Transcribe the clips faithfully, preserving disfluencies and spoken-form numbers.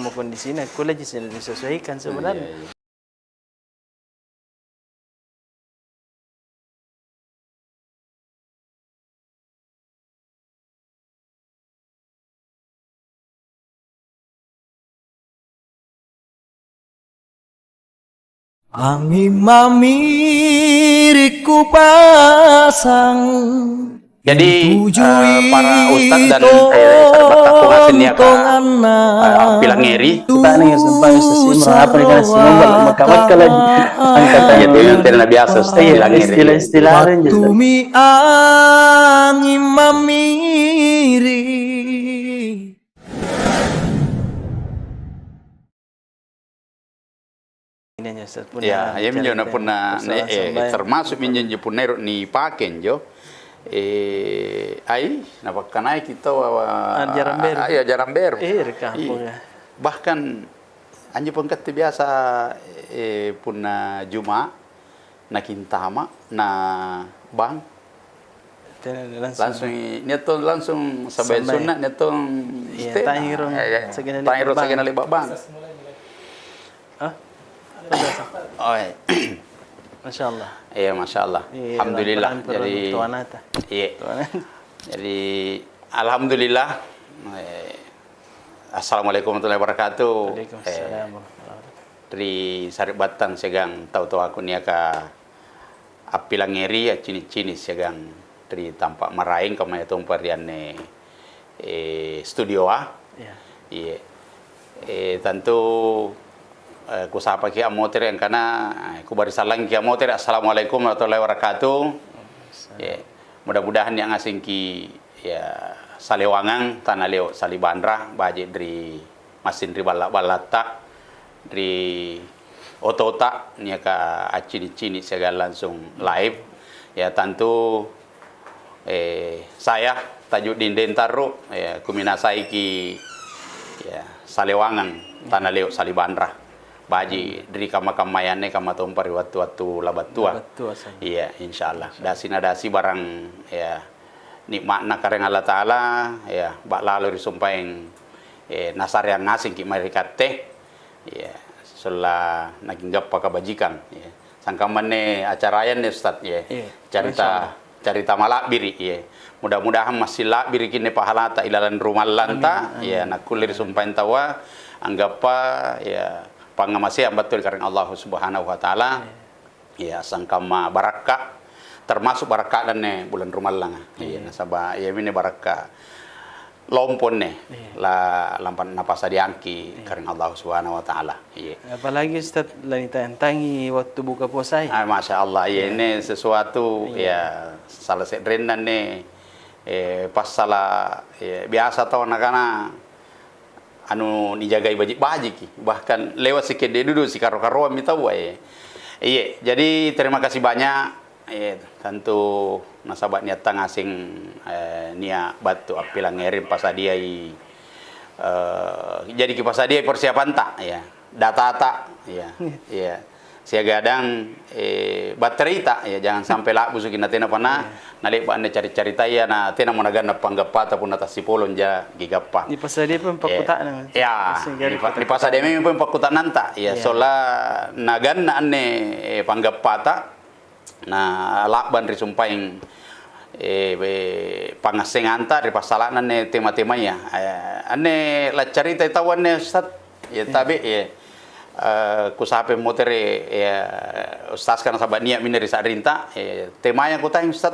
Kondisina kulle ji seng disesuaikan sebenarnya. Iya, iya. Anging mamiri kupasang. Jadi, eh, para ustad dan, eh, sahabat kampong asing niaka, eh, pilangngeri. Kita nih, sumpah, Ustaz Imran, apa nih, kan, semua makkamat kalau angkatan. Iya, tena, tena biasa, Ustaz, pilangngeri. Istilah-istilah. Watumi anging mamiri. Ini aja, Ustaz, punna. Ya, iya minjo na punna, eh, termasuk minjo injo punna ero' nipake injo. Eh, ai, napakkanaiki tau, ah, jarang beru. Ah, iya, jarang beru. Eh, ri kampong, iya. Bahkan anjo pangkatte biasa, eh, punna Juma', nakintama, na bang. Tena langsung. Langsung i-, nia' tong langsung sambayang sunna', nia' tong setena. Iya, tangiro sagena le'ba' bang. Hah? Oh, iya. Masya Allah. Iya, Masya Allah. Iya, alhamdulillah. Jadi, iya. Jadi, alhamdulillah. Eh, Assalamualaikum warahmatullahi wabarakatuh. Waalaikumsalam warahmatullahi wabarakatuh. Eh, ri sari'battang siagang tau-tau aku niaka appilangngeri, accini'-cini' siagang ri tampa' maraeng, kammayatompa ri anne, eh, studioa. Iya. Iya. Eh, tantu, eh, kusapaki ammotere' angkana, eh, kubari sallangki ammotere', "Assalamualaikum warahmatullahi wabarakatuh." Waalaikumsalam. Iya. Mudah-mudahan nia' ngasengki, ya, salewangang, tana leo' salibanra, baji' ri massing ri balla'-ballatta, ri otota, niaka accini'-cini' siagang langsung live. Ya, tantu, eh, saya Tajuddin Dentarru, ya, kuminasaiki, ya, salewangang, tana leo' salibanra. Baji' ri kamma-kammayanne, kamma tompa ri wattu-wattu labattua. Labattua, sa. Iya, insyaallah. Insyaallah. Dasi na dasi barang, ya, nikma'na Karaeng Allata'ala, ya, ba'lalo ri sumpaeng, eh, nasareang ngasengki' mae ri katte, ya, solla nakinggappa kabajikang, ya. Sangkamma anne acaraya anne, Ustaz, ya. Iya, carita, masya Allah. Carita mala'biri', ya. Mudah-mudahan massing la'biriki anne pahalata ilalang rumallanta, amin, amin, ya, nakkulle ri sumpaeng taua anggappa, ya, pangngamaseang battu ri Karaeng Allahu Subhanahu wa Ta'ala. Iya. Iya, sangkamma barakka', termasuk barakka'na anne bulang rumallanga. Iya, iya, nasaba' iyaminne barakka' lompo anne, iya, la-, lampa napasadiangki, iya, Karaeng Allahu Subhanahu wa Ta'ala. Iya. Apalagi, Ustaz, lanitang-tangi wattu buka puasai. Ah, masya Allah, iya, iya, anne sesuatu, iya, iya, sala se'renna anne, eh, passala', eh, biasa tau nakana, anu, nijagai baji'-bajiki, bahkan lewat sikedde' dudu sikaro-karoammi taua, eh. Iye, jadi terima kasih banyak, eh, tentu nasaba' niatta ngaseng, eh, nia' battu appilangngeri pasadiai, eh, jadi kipasadiai persiapanta, ya, datata, ya, ya. Siagang, eh, batterita, ya, jangan sampai la'busuki na tenapa na, iya, nale'ba' anne cari-caritaya na tenamo naganna panggappata punna tassipolong ja gigappa. Nipassadia pun, eh, pakkuta'na, Mas. Ya, nipa-, nipassadia memang pun pakkuta'nanta. Ya, iya, sola naganna anne, eh, panggappata, na la'bang ri sumpaeng, eh, be-, pangngassenganta ri passala'na anne tema-temaya. Eh, anne laccaritai tau anne, Ustaz. Ya, iya, tabe', ya. Eh, kusapeng motere', ya, Ustaz, karena saba' nia'mi anne ri sa'rinta, eh, temaya kutaeng, Ustaz,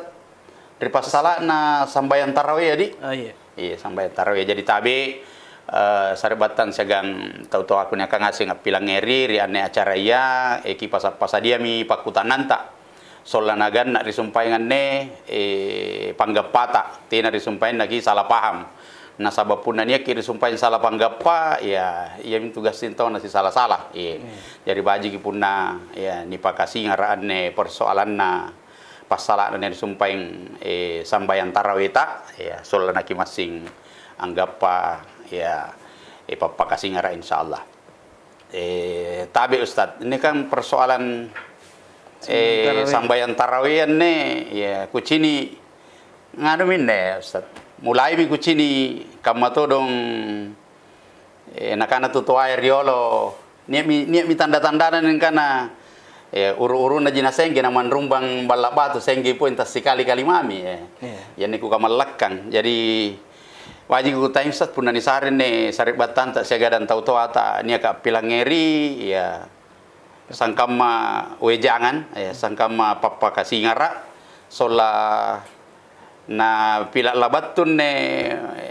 ri passala'na sambayang tarawea, di'? Ah, iya. Iya, sambayang tarawea. Jadi, tabe', eh, sari'battang siagang tau-tau aku niaka ngaseng appilangngeri ri anne acaraya, eh, kipasa-, pasadiami pakkuta'nanta. Sollanaganna ri sumpaeng anne, eh, panggappata, tena ri sumpaengngaki sala paham. Nasaba' punna nia'ki ri sumpaeng sala panggappa, ya, iamintu gassing tau nasisala-sala. Iya. Iya. Jari bajiki punna, ya, nipakasingara' anne persoalanna passala'na ri sumpaeng, eh, sambayang taraweta, ya, sollanaki massing anggappa, ya, eh, pappakasingara', insyaallah. Eh, tabe', Ustaz. Ini kan persoalan, eh, sambayang tarawea anne, ya, kucini' nganu minne, Ustaz. Mulaimi kucini' kamma todong, Eh, nakana tu toaya riolo, nia'mi, nia'mi tanda-tandana ningkana, eh, uru-urunnaji nasengge namanrumbang balla' batu, sengge poeng tassikali-kali mami, eh. Iya. Ianne kukamallakkang. Jadi, baji'ko kutaimsa punna nisarenni sari'battanta siagang tau toata niaka appilangngeri, ya, sangkamma wejangan, ya, sangkamma pappakasingara', sola napila' labattunne,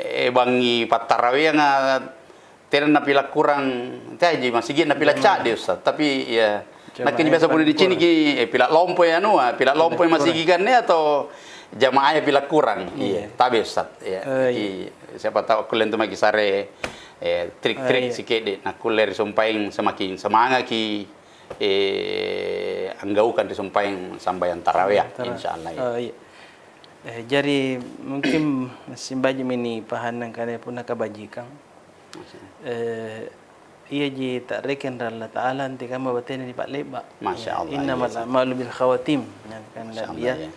eh, bangngi pattaraweanga tena napila' kurang, teaji masigi'na pila' ca'di, Ustaz. Tapi, ya, nakke biasa punna niciniki, eh, pila' lompoi anua, pila' lompoi masigi kanne atau jamaah pila' kurang. Iya. Tabe, Ustaz. Iya. Eh, iya. Iya. Siapa tahu kulle antu maki sare, eh, trik-trik sike'de' nakkulle risumpaeng semakin semangaki, eh, anggaukang risumpaeng sambayang tarawea, insya Allah, iya. Eh, iya. Eh, jari mungkin massing baji'mi nipahanna angkana punna kabajikang. Eh, iaji ta'rekeng ri Allata'ala antekamma batena nipa'le'ba'. Masya Allah, iya, Ustaz. Innamal a'malu bil khawatim, nakana Nabi, iya.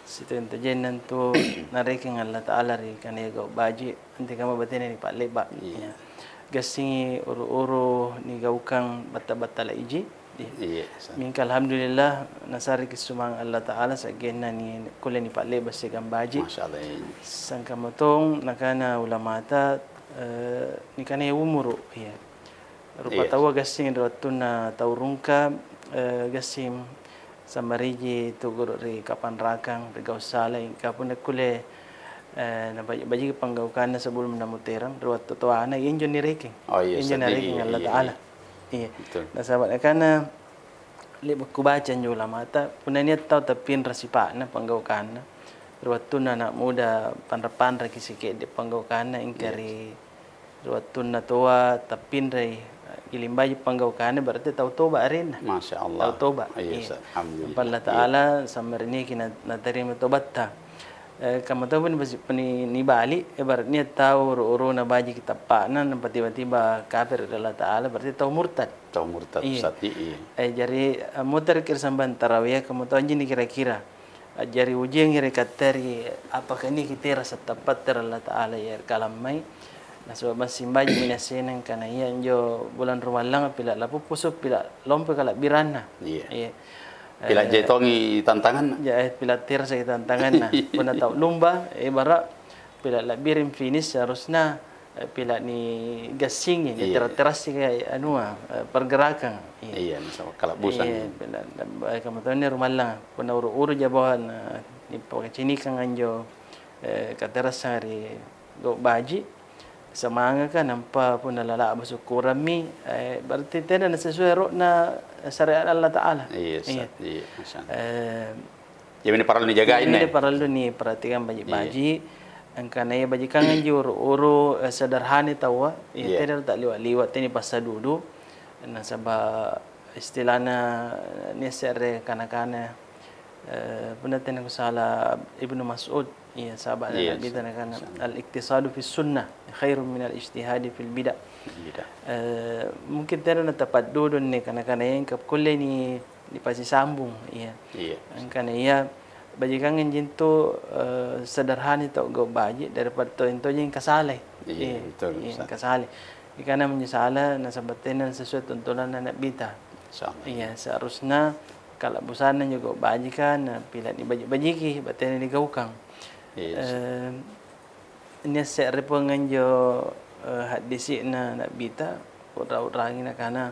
Sitonji-tonjenna antu narekeng Allata'ala ri kanaya gau' baji', antekamma batena nipa'le'ba'. Iya. Gassingi uru-uru nigaukang batta-battala iji. Iya. Iya, Ustaz. Mingka alhamdulillah, nasareki sumanga' Allata'ala sa'genna ni-, kulle nipa'le'ba' siagang baji'. Masya Allah, iya. Sangkamma tong nakana ulamata, eh, nikanaya umuru', iya. Rupa taua gassing ri wattunna tau rungka, eh, gassing sambariji tu'guru' ri kapanrakang, ri gau' salai, mingka punna kulle, eh, nabaji'-bajiki panggaukanna sebelum namuterang, ri wattu toana, injo nirekeng. Oh, iya, injo narekeng Allata'ala. Iya. Betul. Nasaba' nakana, le'ba' kubaca anjo ulamata, punna nia' tau tappinra sipa'na panggaukanna, ri wattunna ana' muda panra-panraki sike'de' panggaukanna, mingka ri, ri wattunna toa tappinrai, giling baji' panggaukanna, berarti tau toba' arenna. Masya Allah. Tau toba'. Iya, Ustaz. Alhamdulillah. Nampa Allata'ala sambariniaki na-, natarima tobatta. Eh, kamma topami nipasi-, ni-, nibali', eh, bara nia' tau uru-uruna bajiki tappa'na, nampa tiba-tiba kafir ri Allata'ala, berarti tau murtad. Tau murtad, iya. Ustaz, iya. Eh, jari, eh, mutereki ri sambayang tarawea, kamma tau anjini kira-kira. A'jari ujiangi ri katte ri apaka nia' kiterasa tappatta ri Allata'ala, iya, ri kalammai. Nasaba' massing baji'mi niassenang kana iya anjo bulang rumallanga pila' lapuppusu', pila' lompoi kala'biranna. Iya. Iya. Pila' jai tongi tantanganna. Ja-, eh, pila' terasaki tantanganna. Punna tau lumba, ebara' pila' la'biring finish, harusna, eh, pila' nigassingi, iya, nitera-terasiki anua, eh, pergerakan. Iya. Iya, nasaba' kala'busang. Iya, pila', eh, kamma tau anne rumallang. Punna uru-uruja bawang, eh, nipakacinikang anjo, eh, katerassanga ri gau' baji', semangaka, nampa punna lala'ba sukkurammi, eh, berarti tena nasesuai ro'na syariat Allata'ala. Iya, Ustaz. Iya. Iya, Masya Allah. Eh, Jadi, ini parallu nijagai, ini parallu niperhatikan baji'-baji'. Iya. Angkana iya bajikang anjo uru-uru, eh, sederhana taua, iya, tena ta'liwa'-liwa', tena passadudu. Nasaba' istilahna, eh, nia' se're kana-kana, eh, punna tena kusala, Ibnu Mas'ud, iya, sahaba'na Nabita, nakana, "Al-iktisadu fis sunnah khairun minal ijtihadi fil bid'ah." Bid'ah. Eh, mungkin tena natapaddudu inni kana-kanaya, mingka kulle ni-, nipasisambung, iya. Iya. Angkana iya, bajikangnga anjo antu, eh, sederhana tau gau' baji' daripada tau tojeng kasalai. Iya, betul, Ustaz. Kasalai. Ikanamo anjo sala, nasaba' tena sesuai tuntunanna Nabita. Insya Allah. Iya, seharusna kala'busanna anjo gau' bajika napila' nibaji'-bajiki, batena nigaukang. Iya, Ustaz. Eh, Nia' se're pong anjo, eh, haddisi'na Nabita, u'ra-u'rangi nakana,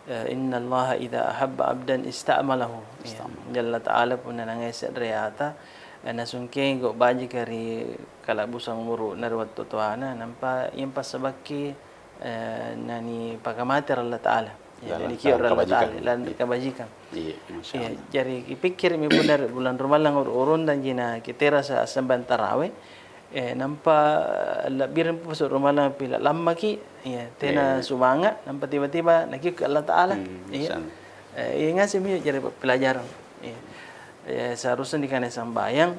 eh, "Innallaha idza ahabba abdan ista'malahu." Iya. Ista'malahu. Jalla Ta'ala punna nangai se're ata, eh, nasungkei gau' bajika ri kala'busang umuru'na ri wattu toana, nampa iami passabakki, eh, nanipakamate ri Allata'ala. Iya, lalang nikio' ri Allata'ala, lalang ri kabajikang. Iya, Masya Allah. Jari kipikkirimi punna ri bulang rumallang uru-urunna anji nakiterasa assambayang tarawe, eh, nampa la'birang pusu' rumallang pila' lammaki, iya, tena sumanga', nampa tiba-tiba nakio' ri Allata'ala. Hmm, Masya Allah. Iya, ingasemi jari pelajaran. Iya. Eh, seharusnya nikana sambayang,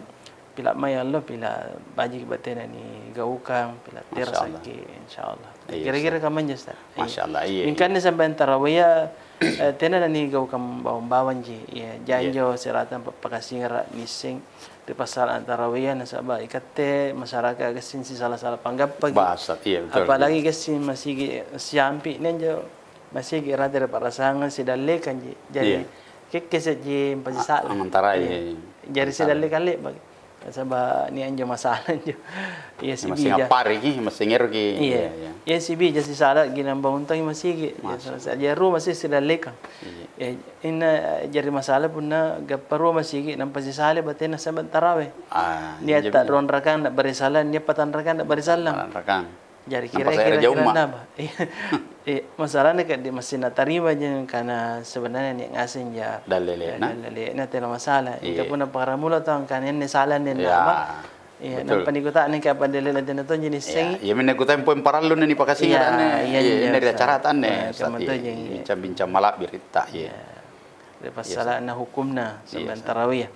pila' mai allo, pila' bajiki batena nigaukang, pila' terasaki, insya Allah. Iya, kira-kira kamma anjo, Ustaz. Iya. Masya Allah, iya. Mingka anne sambayang tarawea, eh, tena nanigaukang bawang-bawangji. Iya, jai Iya. anjo siratang pa-, pakasingara' nisseng ri passala'na tarawia, nasaba' ikatte masyaraka' gassing sisala-sala panggappaki. Bahasa, iya, betul, Apalagi iya. gassing masigi' siampi'na anjo, masigi' rate ri pa'rasangang sidallekangji. Jari, Iya. kekkese'ji A-, mpasisala. amantarai, Iya. iya, iya. Jari Mpasisala. sidallekang le'baki. Nasaba' nia' anjo masalah anjo. Iya, Ya, masing sibija. appariki, masing eroki. Iya. Iya, iya. Iya, sibija sisala ginambaung tongi masigi'. Iya, Masya sa-, sa-, jarua masigi' sidallekang. Iya. Iya, inna jari masalah punna gappa rua masigi' nampa sisala batena sambang tarawe. Ah, Nia' injo ta-, mi. ruang rakang na'bari sallang, nia' patang rakang na'bari sallang. Patang rakang. Jari Nampa kira-kira se're jaumma. kira napa? Iya. Iya, masalahna ka di-, masih natarima ji kana sebenarnya nia' ngaseng ja, Dallele'na. eh, dallele'na tena masalah. Iya. Mingka punna paramula tau angkana anne sala anne Iya, nama. Iya, betul. nampa nikuta'nangki apa dallele'na tena tonji Iya, nissengi. iya minne kutempo parallu na nipakasingara' Iya, anne. iya, Iya, iya, anne ri Ustaz. acarata anne, Nah, Ustaz. kamma Iya, tonji. bincang-bincang mala'biritta, iya. Iya. Ri Iya, Ustaz. passala'na hukumna Iya, sambayang Ustaz. tarawih.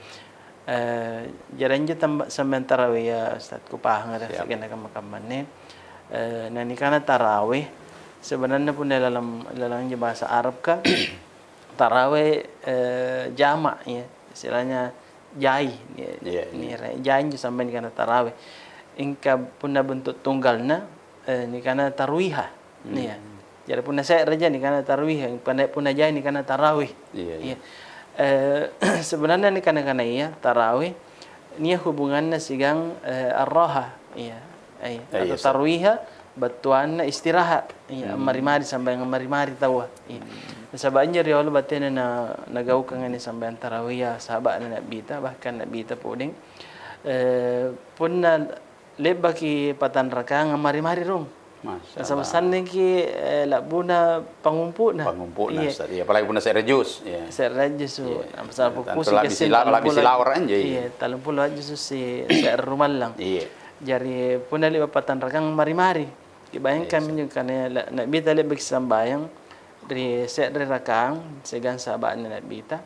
Eh, jari anjo tamba-, sambayang tarawih ya, Ustaz, kupahang ada Siap. sa'genna kamma-kamma anne. Eh, na nikana tarawih, sebenarnya punna lalang, lalang anjo bahasa Arabka, tarawih, eh, jama', ya. Istilahnya jai, ya. Iya, iya. Ni-, jai anjo sambayang nikana tarawih. Ingka punna bentuk tunggalna, eh, nikana tarwiha. Hmm. Iya. Jari punna se'reja nikana tarwiha, punna, punna jai nikana tarawih. Iya, iya. Iya. Eh, sebenarnya nikana-kana iya, tarawih, nia' hubunganna siagang, eh, arraha. Iya. Eh, Eh, atau iya, sa- tarwiha, battuanna istirahat. Iya, Hmm. mari-mari, sambayang mari-mari taua. Iya. Hmm. Nasaba' anjo riolo batena na, nagaukang anne sambayang tarawih, sahaba'na Na'bita, bahkan Na'bita puding. Eh, punna le'baki patanrakang ammari-mari rung. Masya Nasaba' Allah. sanneki, eh, la'buna pangumpu'na. Pangumpu'na, Iya. Ustaz. Iya, apalagi punna se're juz, iya. Se're juz, Iya. Nampa sala Iya, puppusi tantu labbisi gassing lawa-, labbisi tallumpulo, lawara anjo, iya. iya, tallumpulo juz si se're rumallang. Iya. Jari punna le'ba' patanrakang ammari-mari. Kibayangkan Iya, minjo kana la-, Na'bita le'baki sambayang ri se're rakang siagang sahaba'na Na'bita.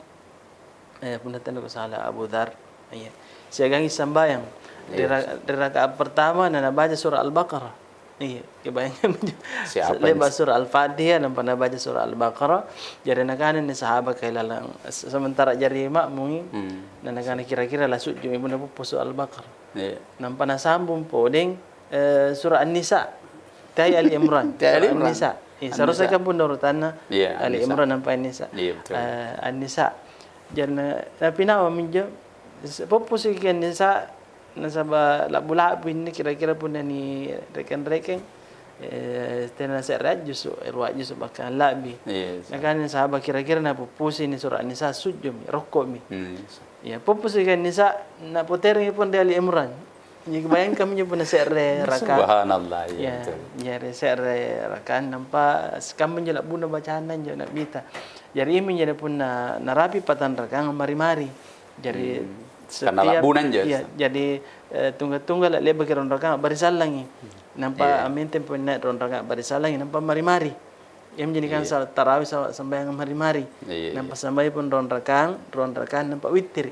Eh, punna tena kusala, Abu Dzar. Iya. Siagangi sambayang. Ri Iya, ra-, ri rakaat pertama na nabaca surah Al-Baqarah. Iya, kebayangkan minjo. Siapa Le'ba' ini? surah Al-Fatihah, nampa nabaca surah Al-Baqarah. Jari nakana anne sahaba' kai lalang, se-, sementara jari ma'mungi, Hmm. na nakana kira-kira lasujju'mi punna puppusu' Al-Baqarah. Iya. Nampa nasambung podeng, eh, surah An-Nisa. Teai Ali Imran. Teai Ali Surah Imran. An-Nisa. Iya, An-Nisa. seharusnya kan punna urutanna Iya, Ali An-Nisa. Imran nampa An-Nisa. Iya, betul. Eh, An-Nisa. Jari na-, napinawa minjo, se-, puppusuki An-Nisa, nasaba' la'bu-la'bu inni kira-kira punna nirekeng-rekeng, eh, tena se're juzu', eh, rua juzu' bahkan la'bi. Iya, sa- Nakana sahaba' kira-kira napuppusi ni surah An-Nisa sujju'mi, rokko'mi. Hmm, iya, sa- Iya, puppusuki An-Nisa, napoterangi pole ri Ali Imran. Jadi, bayangkan minjo punna se're rakang. Subhanallah, iya, Iya, betul. jari se're rakang, nampa sikamma injo la'buna bacanna injo Na'bita. Jari, iminjo punna narapi' patanrakang, mari-mari. Jari, Hmm. Karena setiap la'buna injo, iya, Ustaz. jadi, eh, tunggal-tunggal le'baki rong rakang, a'bari sallangi. Nampa Iya. ammenteng punna rong rakang, a'bari sallangi, nampa mari-mari. Iami jadi kan Iya. sal-, tarawih sa-, sambayang mari-mari. Iya, Nampa iya. sambayang pun rong rakang, rong rakang nampa wittiri.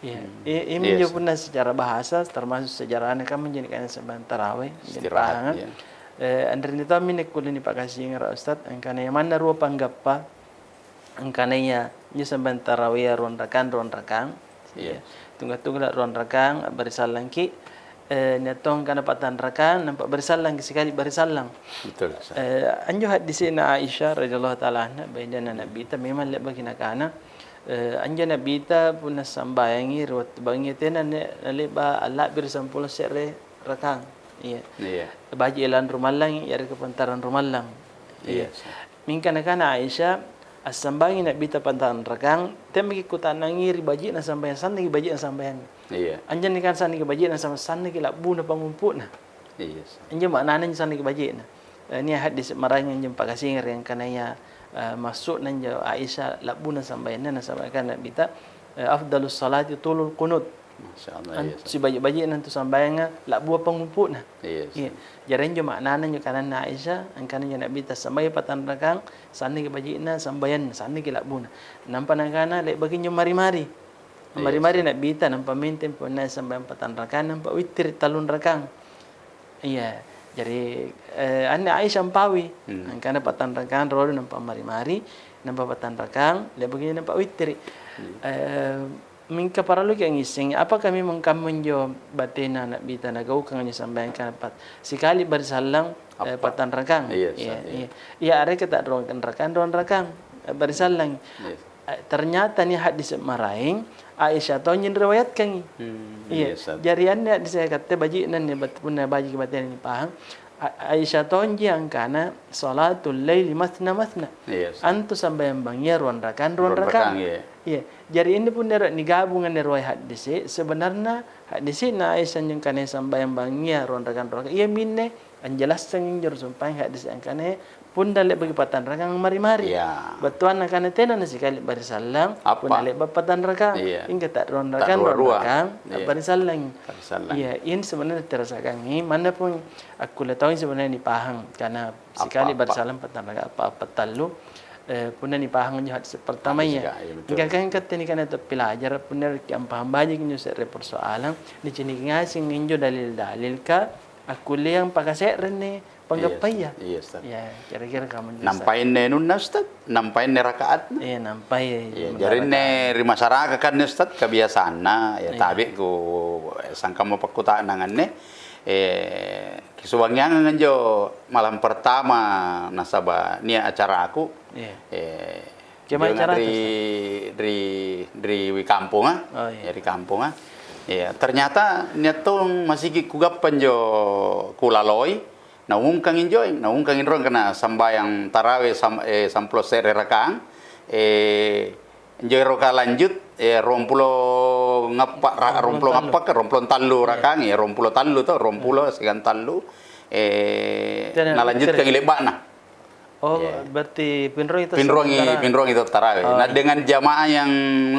Iya. Hmm. I-, iami Iya, injo sih. punna secara bahasa, termasuk sejarahna kan menjadi kan sambayang tarawih, jadi Istirahat, pahangan. iya. Eh, anrinni tommi nakkulle nipakasingara', Ustaz, angkana iya manna rua panggappa, angkana iya, injo sambayang tarawih rong rakang, rong rakang. Iya. Iya. Tungga-tungga rong rakang, a'bari sallangki. Eh, nia' tong kana patang rakang, nampa a'bari sallangki sikali a'bari sallang. Betul, Ustaz. Eh, anjo hadisi'na Aisyah radhiyallahu ta'ala anha, bainenna Nabita memang le'baki nakana, eh, anjo Nabita punna sambayangi ri wattu bangngi tena ne-, nale'ba' alla'biri' sampulo se're rakang. Iya. Iya. Baji'i lalang rumallangi, yareka pantarang rumallang. Iya, Iya. Ustaz. Mingka nakana Aisyah, "Assambangi Nabita pantanrakang, temmaki kuta'nangi ri baji'na sambayang, sannaki baji'na sambayanna." Iya. Anjo nikana sannaki baji'na sambayang, sannaki la'buna pangumpu'na. Iya, sah. Anjo ma'nana anjo sannaki baji'na. Eh, nia' hadis maraeng anjo pakasingara' angkanaya, eh, maksudna anjo Aisyah la'buna sambayanna, nasaba' nakana Nabita, eh, "Afdalus salati tulul qunut." Masya Allah, An-, iya, sah. sibaji'-baji'na antu sambayanga la'bua pangumpu'na. Iya, Iya. sah. Jari anjo ma'nana anjo kananna Aisyah, angkana anjo Nabita sambayang patanrakang, sannaki baji'na sambayanna, sannaki la'buna. Nampa nakana, le'baki injo mari-mari. Iya, Mari-mari sah. Nabita, nampa menteng punna sambayang patanrakang, nampa wittiri' tallung rakang. Iya. Jari, eh, anne Aisyah ampaui, Hmm. angkana patang rakang rolo nampa mari-mari, nampa patang rakang, le'baki nampa wittiri'. Iya. Eh, mingka paralluki angngissengi, apakah memang kamma injo batena Na'bita nagaukang anjo sambayang kana pat-, sikali barisallang, eh, Appa. patang rakang? Iya, Iya, sa-, iya. iya. Iya, areka ta' ruang rakang, ruang rakang, eh, barisallang. Iya. Eh, ternyata nia' haddise' maraeng, Aisyah tonji niriwayatkangi. Hmm, Iya, iya, sa-, jari anne haddise' katte baji'na anne bat-, punna bajiki batena nipahang, A-, Aisyah tonji angkana, "Shalatul laili matsna matsna." Iya, sa-, Antu sambayang bangngia ruang rakang, ruang Ruang rakang. rakang, iya. Iya, jari inne punna ero' nigabung anne ruai haddise', sebenarna haddisi'na Aisyah anjo angkana sambayang bangngia ruang rakang, ruang rakang, iyaminne anjelassangi injo ri sumpaeng haddise' angkana punna le'baki patang rakang mari-mari. Iya. Battuanna kana tena nasikali barisallang, Apa? punna le'ba' patang rakang. Iya. Ingka ta' ruang rakang, ruang Ta'rua-rua. rakang, Iya. barisallangi. Barisallang. Iya, ini sebenarnya terasakangi, manna pun akkulle tongi sebenarnya nipahang, karena sikali Apa-apa. barisallang patang rakang, apa-apa tallu, eh, punna nipahang injo hadis pertama Hadis iya. ka-, iya, betul. Ingka kan katte nikana tu pilajara, punna riki ampahang bajiki injo se're persoalan, nicini' ngaseng injo dalil-dalil ka, akkulleang pakase'renni panggappaya. Iya, Ustaz. Iya, Ustaz. Ya, kira-kira kamu, Ustaz. Nampai anne anunna, Ustaz? Nampai anne rakaatna? Iya, nampai Iya, jumlah jari anne rakaat. ri masyarakat kan, Ustaz, kebiasaanna, ya, Iya. tabe' ku, eh, sangkamma pakkuta'nang anne, eh, kisubangngiangang anjo malam pertama nasaba' nia' acaraku, Iya. eh, Kemae Injo acara ri, ri, ri kamponga, Oh, iya. ya, ri kamponga. Iya, ternyata nia' tong masiki kugappa injo kulaloi, naungkang injo, naungkang inrong kana sambayang tarawe sam-, eh, sampulo se're rakang, eh, injo ero kalanjut, eh, ruampulo ngappa-, ra-, ruampulo ngappaka, ruampulo tallu Iya. rakang, ya, ruampulo tallu to, ruampulo Iya. siagang tallu, eh, Tena nalanjutkangi le'ba'na. Oh, Iya. berarti pinrongi to Pinrongi, sementara? pinrongi to tarawe. Oh, Nah, iya. dengan jamaah yang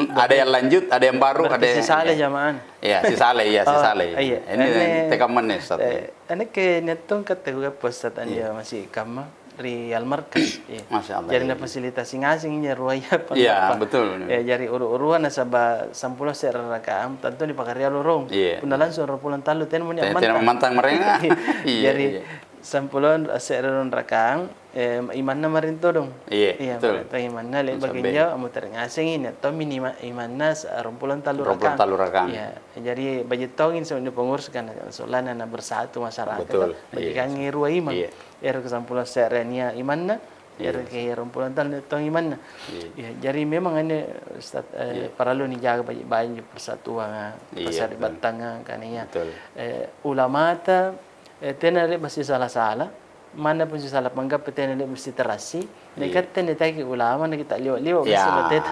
ada Berarti, yang lanjut, ada yang baru, berarti ada yang sisale jamaah. Iya, sisale, iya, Oh, sisale. iya. Ini Ane, tekammanne, Ustaz, eh, iya. ane ke nyettong kate gua pusat Iya. anjo masih kamma ri Almarkas. Iya. Masya Allah, Jadi iya, iya. nafasilitasi ngaseng injo ruaya Iya, panggappang. betul, betul. Ya, jari uru-uruan nasaba sampulo se're rakaang, tentu dipakaria lorong. Iya. Punna langsung ruampulo tallu, tena muni Tena, tena ammantang. ammantang maraenga. Iya, Jari, iya. Sampulo se're ruang rakang, eh, imanna maring todong. Iya, Iya, betul. maring todong imanna, le'baki Sampai. injo ammotere' ngasengi, nia' tommi ni ma-, imanna sa-, ruampulo tallu Ruampulo rakang. tallu rakang. Iya, jari baji' tongi sampai pengurus kan, solana na bersatu masyarakat, Betul, iya. bajikangi rua imang. Iya. Ero ke sampulo se're nia' imanna, Iya. ero ke ruampulo tallu tong imanna. Iya. Iya, jari memang anne, Ustaz, eh, Iya. parallu nijaga baji'-baji' persatuan, Iya, betul. persahabatanga, kan iya. Betul. Eh, ulamata, eh, tena le'ba' sisala-sala, manna pun sisala panggappa tena le'ba' siterassi, Iya. naikatte nitaki ulama, nakita liwa-liwa Ya. gassing bateta.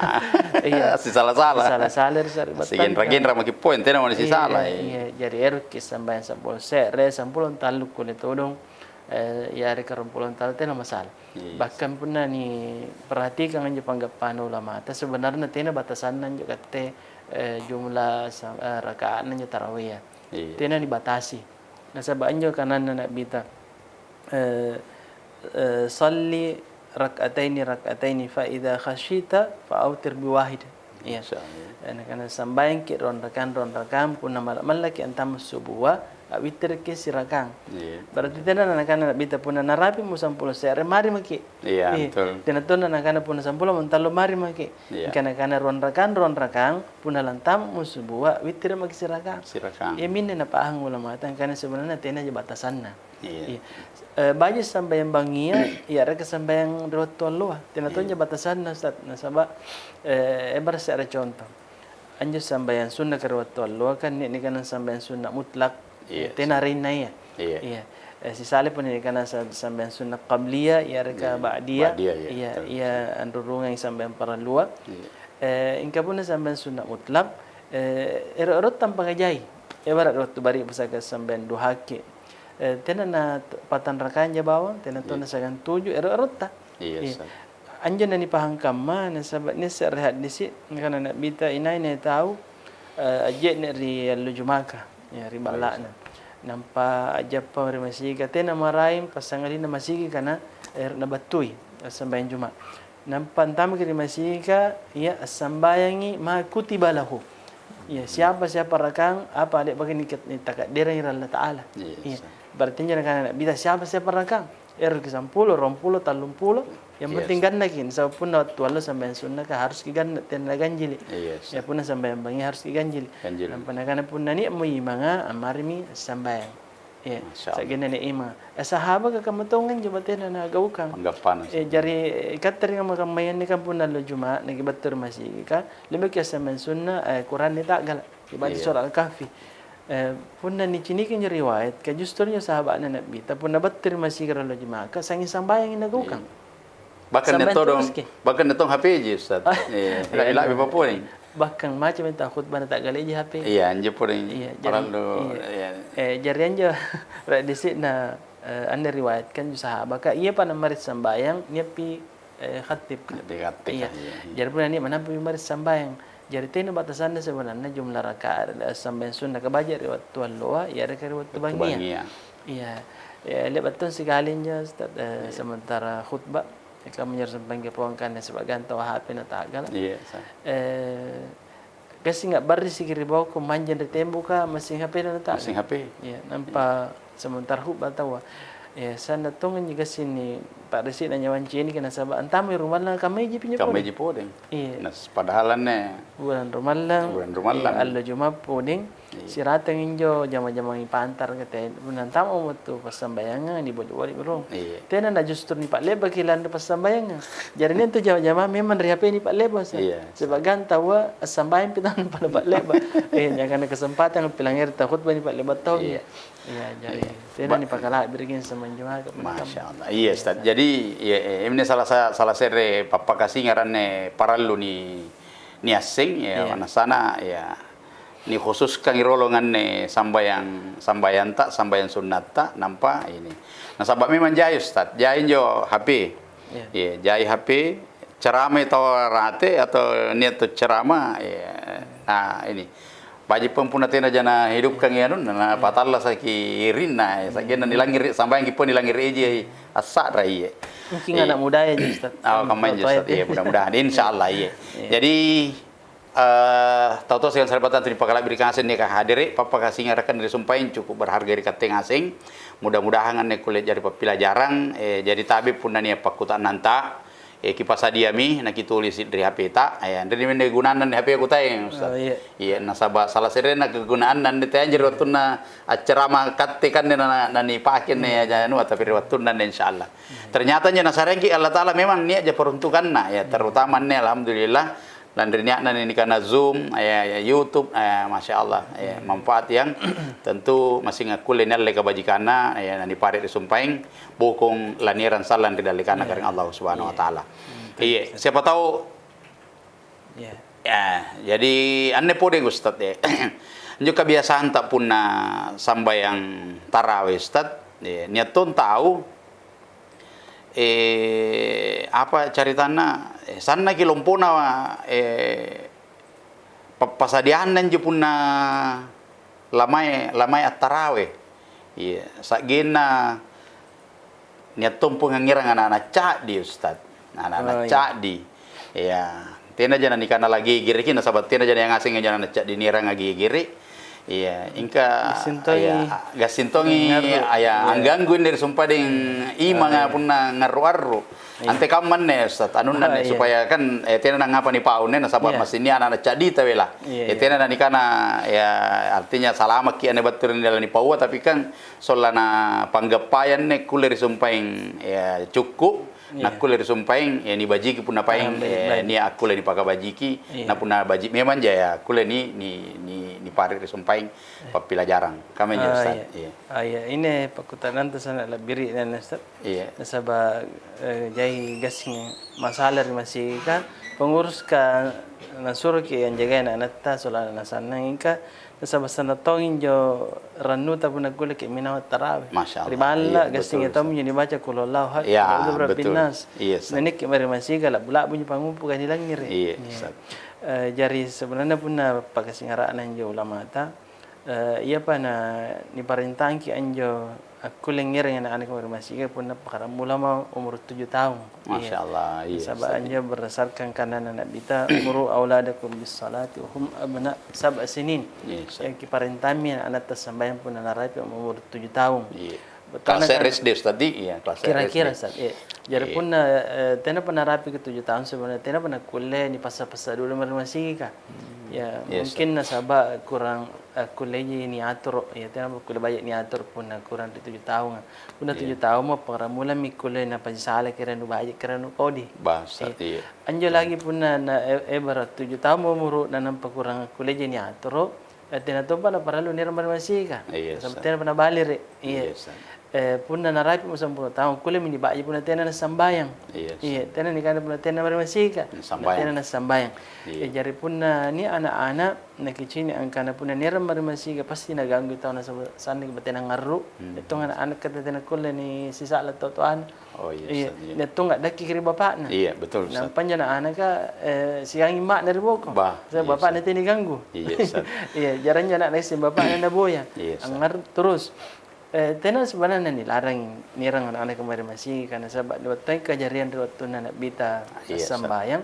Iya. Sisala-sala. Sisala-sala ri sari'battanta. Sigenra-genra maki poeng, tena mani Iya, sisala, iya, eh. iya. Jari eroki sambayang sampulo se're, sampulo tallu kulle todong, eh, yareka ruampulo tallu tena masalah. Iya. Bahkan punna niperhatikang anjo panggappana ulamata, sebenarna tena batasanna anjo katte, eh, jumlah sa-, eh, raka'na anjo tarawea. Iya. Tena nibatasi. Nasaba' anjo kananna Na'bita, eh, eh, "Shalli rak'ataini rak'ataini fa idza khasyita fa autir biwahid." Iya. Masya Allah. Eh, nakana, "Sambayangki' ruang rakang, ruang rakang, punna malla'-mallaki' antama' subua, a'wittiriki' sirakang." Iya. Berarti tena nakana Na'bita, "Punna narapi'mo sampulo se're, mari maki'." Iya, Iya. betul. Tena tonna nakana, "Punna sampulo montallu, mari maki'." Iya. Mingka nakana, "Ruang rakang, ruang rakang, punna lantama'mo subua, wittiri' maki' sirakang." Sirakang. Iaminne napahang ulamata, angkana sebenarnya tenaja batasanna. Iya. Iya. Eh, baji' sambayang bangngia, iya, areka sambayang ri wattu alloa. Tena Iya. tonja batasanna, Ustaz. Nasaba', eh, ebara' se're contoh. Anjo sambayang sunnaka ri wattu alloa kan nia' nikanang sambayang sunna mutlak. Iya, Iya, tena sa-, arenna iya. Iya. Iya. Eh, sisale pole nikanang sa-, sambayang sunna qabliyah, iya, areka Iya. ba'diyah. Ba'diyah, iya, Iya, betul. iya, anrurungangi sambayang parallua. Iya. Eh, ingka punna sambayang sunna mutlak, eh, ero'-ero' tampakajai. Ebara' ri wattu bari'busaka sambayang duhaki. Eh, tena na t-, patang rakanja bawang, tena Iya. tonna siagang tuju, ero'-erotta. Iya, Iya. sa- Anjo nanipahang kamma, nasaba' nia' se're haddisi', nakana Na'bita, inai-nai tau, eh, ajje'ne' ri allo Jumaka, ya, ri Iya, balla'na. sa- Nampa a'jappa ri masigi, tena maraeng passangalinna masigi kana, eh, nabattui, eh, sambayang Juma'. Nampa antamaki ri masigi, ia assambayangi ma kutiba lahu. Iya, siapa-siapa rakang apa le'baki niket-, nitakadderangi ri Allata'ala. Iya, Iya. sa- Berarti injo nakana Nabbita, "Siapa-siapa rakang? Eroki sampulo, ruampulo, tallumpulo, yang penting gannaki." Nasaba' punna wattu allo sambayang sunnaka haruski ganna', tena ganjili. Iya, Ustaz. Ya, punna sambayang bangngi haruski ganjili. Ganjili. Nampa nakana, "Punna nia'mo imanga, ammarimi sambayang." Iya, sa'genna nia' imanga. Eh, sahabaka kamma tongi injo batena nagaukang. Anggappana. Eh, jari, eh, ikatte ri kamma-kammaya anne kan punna allo Juma', nakibattu ri masigika, le'baki assambayang sunna, eh, Qur'anna ta'gala'. Kibaca Surat Al-Kahfi. Eh, punna niciniki injo riwayat, ka justru injo sahaba'na Nabbita, punna battu ri masiga riolo Juma'ka, sangnging sambayangi nagaukang. Bahkan nia' todong, bahkan nia' tong H P ji, Ustaz. Iya, la'bi-la'bi papoeng. Bahkan macam itu khutbah na ta'galeji H P. Iya, anjo pole. Iya, jari, parallu, iya. Eh, jari anjo, ri disi'na, eh, anne riwayatkan injo sahabaka, iyapa nammari sambayang, nia'pi eh, khatib, kan? Iya, iya. Jari punna nia' manampa mi mari sambayang. Jari tena batasanna sebenarnya jumlah rakaat, eh, sambayang sunnaka baja' ri wattu alloa, yareka ri wattu bangngia. Iya. Ya, le'ba' tong sikali injo, Ustaz, eh, sementara khutbah, ya, kamu nyuruh sambayang kepong kan, ya, sebagian tau H P na ta'gala'. Iya, sa. Eh, Gassing a'barrisiki ri boko, manjeng ri temboka, massing H P-na nata'gala'. Massing H P. Iya, nampa sementara khutbah taua. Iya, sanna' tonganji gassing ni pa'risi'na nyawang ciniki nasaba' antamai rumallang kammayaji pinjo pole. Kammayaji podeng. Iya. Nas-, padahal anne bulan rumallang, bulan rumallang. Iya, allo Juma' podeng. Iya. Siratang injo jama-jamang pantaraka te, punna antama' mo tu passambayangang, niboli'-boli' rung. Iya. Tena na justru nipa'le'baki lanri passambayangang. Jari nia' antu jama-jamang memang ri H P nipa'le'ba', Ustaz. Iya. Sebagian taua assambayangpi tau pada pa'le'ba'. Eh, nyakana kesempatan pilangngeri tau khutbah nipa'le'ba' taungi. Iya. Iya, jari tena nipakala'biriki samang Juma'ka. Masya Allah. Iya, Ustaz. Jadi, iya, eh, ini salah sa-, salah se're pappakasingarang anne parallu ni, niasseng, ya, iya, manassana, ya, nikhususkangi rolong anne sambayang, sambayanta, sambayang sunnatta, nampa ini. Nasaba' memang jai, Ustaz. Jai injo H P. Iya. Iya, jai H P, ceramai tau rate atau nia' tu ceramah, iya. Nah, ini. Baji'pa punna tenaja nahidupkangi anunna, napatallasaki irinna, iya, sa'genna nilangngere', sambayangki pole nilangngere' eji assa'ra, iya. Mungkin anak mudaya ji, Ustaz. Oh, kammaja, Ustaz. Iya, mudah-mudahan. Insya Allah, iya. Iya. Jadi, eh, tau-tau siagang sari'battang tunipakala'biri' ngaseng nia' hadere', pappakasingarakang ri sumpaeng cukup berharga ri katte ngaseng. Mudah-mudahan anne kulle jari pappilajarang, eh, jari tabe' punna nia' pakkuta'nanta, eh, kipasadiami, nakitulisi' ri H P-ta, eh, anremi anne gunanna anne H P-a kutae, Ustaz. Oh, iya. Iya, nasaba' salah se'renna kegunaanna anne teaja ri wattunna accarama katte kanne na, na, nanipake anne aja anua, tapi ri wattunna anne insya Allah. Ternyata anjo nasareangki Allata'ala memang nia'ja peruntukanna, ya, terutama anne alhamdulillah, lanri nia'na nikana Zoom, ya, ya, YouTube, eh, Masya Allah, ya, manfaat yang tentu masing akkulle nialle kabajikanna, ya, nanipare' ri sumpaeng, bokong lanierang sallang ri dallekanna Karaeng Allah Subhanahu wa Ta'ala. Iya, siapa tahu. Iya. Ya, jadi anne podeng, Ustaz, ya. Injo kebiasaanta punna sambayang tarawih, Ustaz, ya, nia' tong tau, eh, apa caritanna, eh, sannaki lompona, eh, pappasadianna injo punna lamae, lamae attarawe. Iya, sa'genna nia' tompo ngangngerang ana'-ana' ca'di, Ustaz. Ana'-ana' ca'di. Iya, tenaja nanikana lagegereki, nasaba' tenaja niangaseng anjo ana' ca'di nierang agegere'. Iya, ingka gassing tongi, iya, gassing tongi, iya, angganggu inni ri sumpaeng imanga punna ngarru-arru. Iya. Antekamma anne, Ustaz, anunna anne, supaya kan, eh, tena nangapa nipau anne, nasaba' massing nia' ana'-ana' ca'dita bela. Iya, eh, tena nanikana, ya, artinya salamakki anne battu ri nila nipaua, tapi kan sollana panggappaya anne kulle ri sumpaeng, ya, cukku', nakkulle ri sumpaeng, ya, nibajiki punna paeng, eh, nia' akkulle nipakabajiki, na punna baji' memang ja, ya, kulle ni, ni, ni, nipare' ri sumpaeng pappilajarang. Kamma injo, Ustaz. Iya. Ah, iya, ini pakkuta'nanta sanna' labbiri' nana, Ustaz. Iya. Nasaba', eh, jai gassing masalah ri masika, penguruska nasuroki anjagai ana'-anatta sollanna nasannang ingka, nasaba' sanna' tongi injo rannuta punna kulleki minawang tarawih. Masya Allah. Ri balla' gassing tommi injo nibaca qul huwallahu ahad, qul a'udzu birabbin nas. Iya, Ustaz. Naniki mae ri masika, la'bu-la'bu injo pangnguppuka nilangngere'. Iya, Ustaz. Eh, jari sebenarnya punna pakasingara'na injo ulamata, Eh, iyapa na niparentangki anjo akkulle ngereng ana'-anaka ri masigi punna pakkaramulamo umuru tuju taung. Iya. Masya Allah, iya, Nasaba' Ustaz. Anjo berdasarkan kananna Nabita, "Muru auladakum bis salati wa hum abna sab'a sinin." Iya, Ustaz. Eh, kiparentammi ana'-ana' tassambayang punna narapi umuru tuju taung. Iya. Bettuanna Kelas kan S D, Ustaz, iya, kelas Kira-kira, S D. Ustaz, iya. Jari Iya. punna, eh, tenapa narapi ke tuju taung sebenarnya, tenapa nakkulle nipassa-passa dulu mae ri masigika. Hmm. Ya, Iya, mungkin Ustaz. nasaba' kurang akkulleji niatoro', ya, tena kulle baji' niatoro' punna kurang ri tuju taunga. Punna Iya. tuju taung mo, pakkaramulami kulle napasisalaki rannu baji', rannu kodi. Bangsa, Iya. iya. Anjo Iya. lagi punna na, e-, ebara' tuju taung mo umuru'na nampa kurang akkulleji niatoro', eh, tena tompa naparallu nierang ri masigika. Iya, Nasaba' Ustaz. tenapa nabalere'. Iya. Iya, Ustaz. Eh, punna narapi'mo sampulo taung, kullemi niba'ji punna tena nassambayang. Iya, Iya, Ustaz. tena nikana punna tena mae ri masigika, punna Nassambayang. tena nassambayang. Iya. Eh, jari punna nia' ana'-ana', nakicini' angkana punna nierang mae ri masigika, pasti naganggui tau nasaba' sannaki batena ngarru'. Hmm. Nia' tong ana'-ana' ka tena kulle nisisa'la' totoanna. Oh, iya, Iya, Ustaz, iya. nia' tong a'dakkiki ri bapa'na. Iya, betul, Ustaz. Nampa anjo ana'-anaka, eh, siagang imma'na ri boko. Bah, Nasaba' iya, bapa'na Ustaz. tena niganggu. Iya, Ustaz. Iya, jari anjo ana'na isseng bapa'na naboya. Iya, Ustaz. Angngarru' terus. Eh, tena sebenarnya nilarang nierang ana'-ana' mae ri masigika, nasaba' ri wattunna kajariang ri wattunna Nabita Iya, Ustaz. sambayang,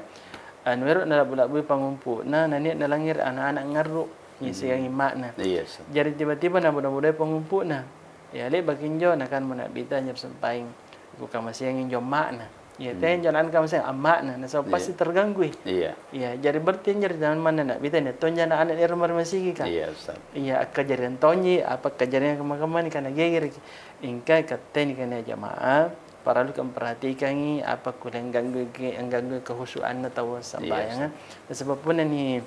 anu, ero' nala'bu-la'bui pangngumpu'na, nania' nalangngere' ana'-ana' ngarru', Iya, Hmm. siagang imma'na. Iya, Ustaz. Jari tiba-tiba naboda-bodai pangngumpu'na. Ya, le'baki injo nakanamo Nabita anjo ri sambayang, "Kukamaseangi injo amma'na." Iya, Hmm. tena injo nakamase amma'na, nasaba' Iya. pasti terganggui. Iya. Iya, jari berarti anjo ri jamanna Nabita nia' tonja ana'-ana' nierang mae ri masigika. Iya, Ustaz. Iya, akkajariang tonji, apa akkajariang kamma-kamma nikana gegereki. Mingka katte nikana jama'ah, paralluki amperhatikangi apa kulle anggangguki, angganggu kehusu'anna tau Iya, sambayanga. Ustaz. Nasaba' punna ni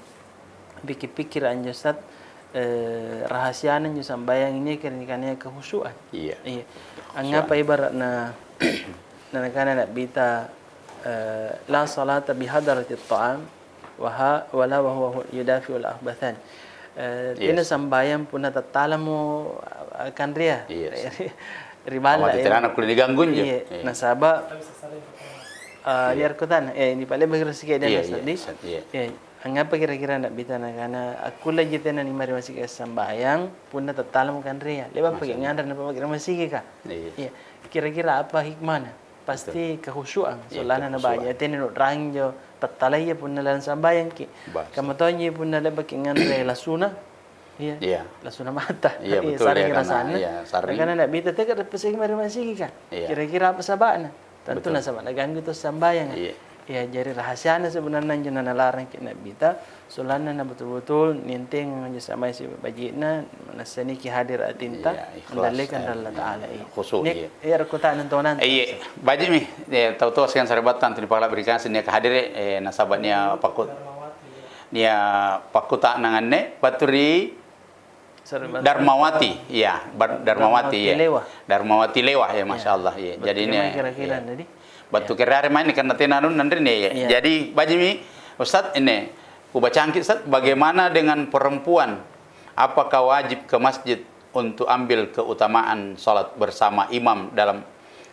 pikir-pikir anjo, Ustaz, eh, rahasiana anjo sambayang ini kira nikanaya kehusu'an. Iya. Iya. Kehusu'an. Angngapa ibara'na, na nakana Nabita, eh, "La salata bihadaratit ta'am, wa ha-, wala wa huwa hu-, yudafi'ul akhbathan." Eh, Iya, tena Ustaz. sambayang punna tattalamo, eh, kanrea. Iya, Ustaz. Ri balla', Ammate ya. tenana kulle niganggu injo. Iya, Iya. nasaba', eh, Iya. nia' kutana, eh, nipa'le'baki ri sike Iya, dana iya, tadi. Ustaz, iya. Eh, angngapa kira-kira Nabita nakana, akkulleji tena ni mae ri masigika sambayang, punna tattalamo kanrea. Le'ba' paki Masya Allah. nganre napamake ri masigika. Iya. Iya. Kira-kira apa hikmahna? Pasti Betul. kehusu'ang, Iya, sollanna kehusu'an. nabaji'. Tena nu'rangi injo tattalaya punna lalang sambayangki. Bangsa. Kamma tonji punna le'baki nganre lasuna. Iya. Iya. Lasuna mata. Iya, Iya, betul, sarring ya, karena, rasanna. iya, sarring. Nakana Nabita, "Teka reppeseki mae ri masigika." Iya. Kira-kira apa saba'na? Tentu Betul. nasaba' naganggu tau sambayanga. Iya. Iya, jari rahasiana sebenarnya anjo nanalarangki Nabita, sollanna na betul-betul nientengang anjo sambayang sibaji'na, nassaniki hadir atinta, Iya, ikhlas, mendallekan eh, ri Allata'ala, iya. iya. Khusyuk, Nia-, iya. iya, rokko ta nontonanta. Eh, iya, baji'mi, eh, tau toa siagang sari'battang tunipakala'birikang, nia' kahadere', eh, nasaba' nia' pakku-, nia' pakkuta'nang anne, battu ri Sari'battang. Darmawati, iya, Bar-, Darmawati, Darmawati iya. Lewa. Darmawati Lewa, ya, Masya Iya. Allah, iya. Battu Jadi, ri ini, mai kira-kira, iya. tadi? Battu Iya. kira-kira mai ini karena tena anunna anrinni, iya. Iya. Jadi, baji'mi, Ustaz, ini, kubacangki, Ustaz, bagaimana dengan perempuan? Apakah wajib ke masjid untuk ambil keutamaan salat bersama imam dalam,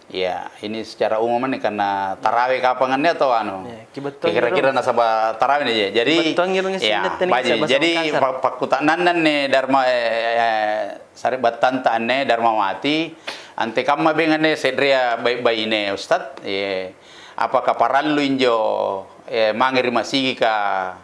ya, ini secara umum ini karena tarawih kapang anne atau anu? Iya, kibettong Kira-kira ero. nasaba tarawih nih, ya. Jadi, Kibettong ero ngaseng ya, tette nih, baji. saba-saba Jadi, kasar. pa-, pakkuta'nanna anne Darma-, eh, eh, sari'battanta anne Darmawati, antekamma beng anne se'rea bai-, baine, Ustaz? Iya. Apakah parallu injo, eh, mange ri masigika,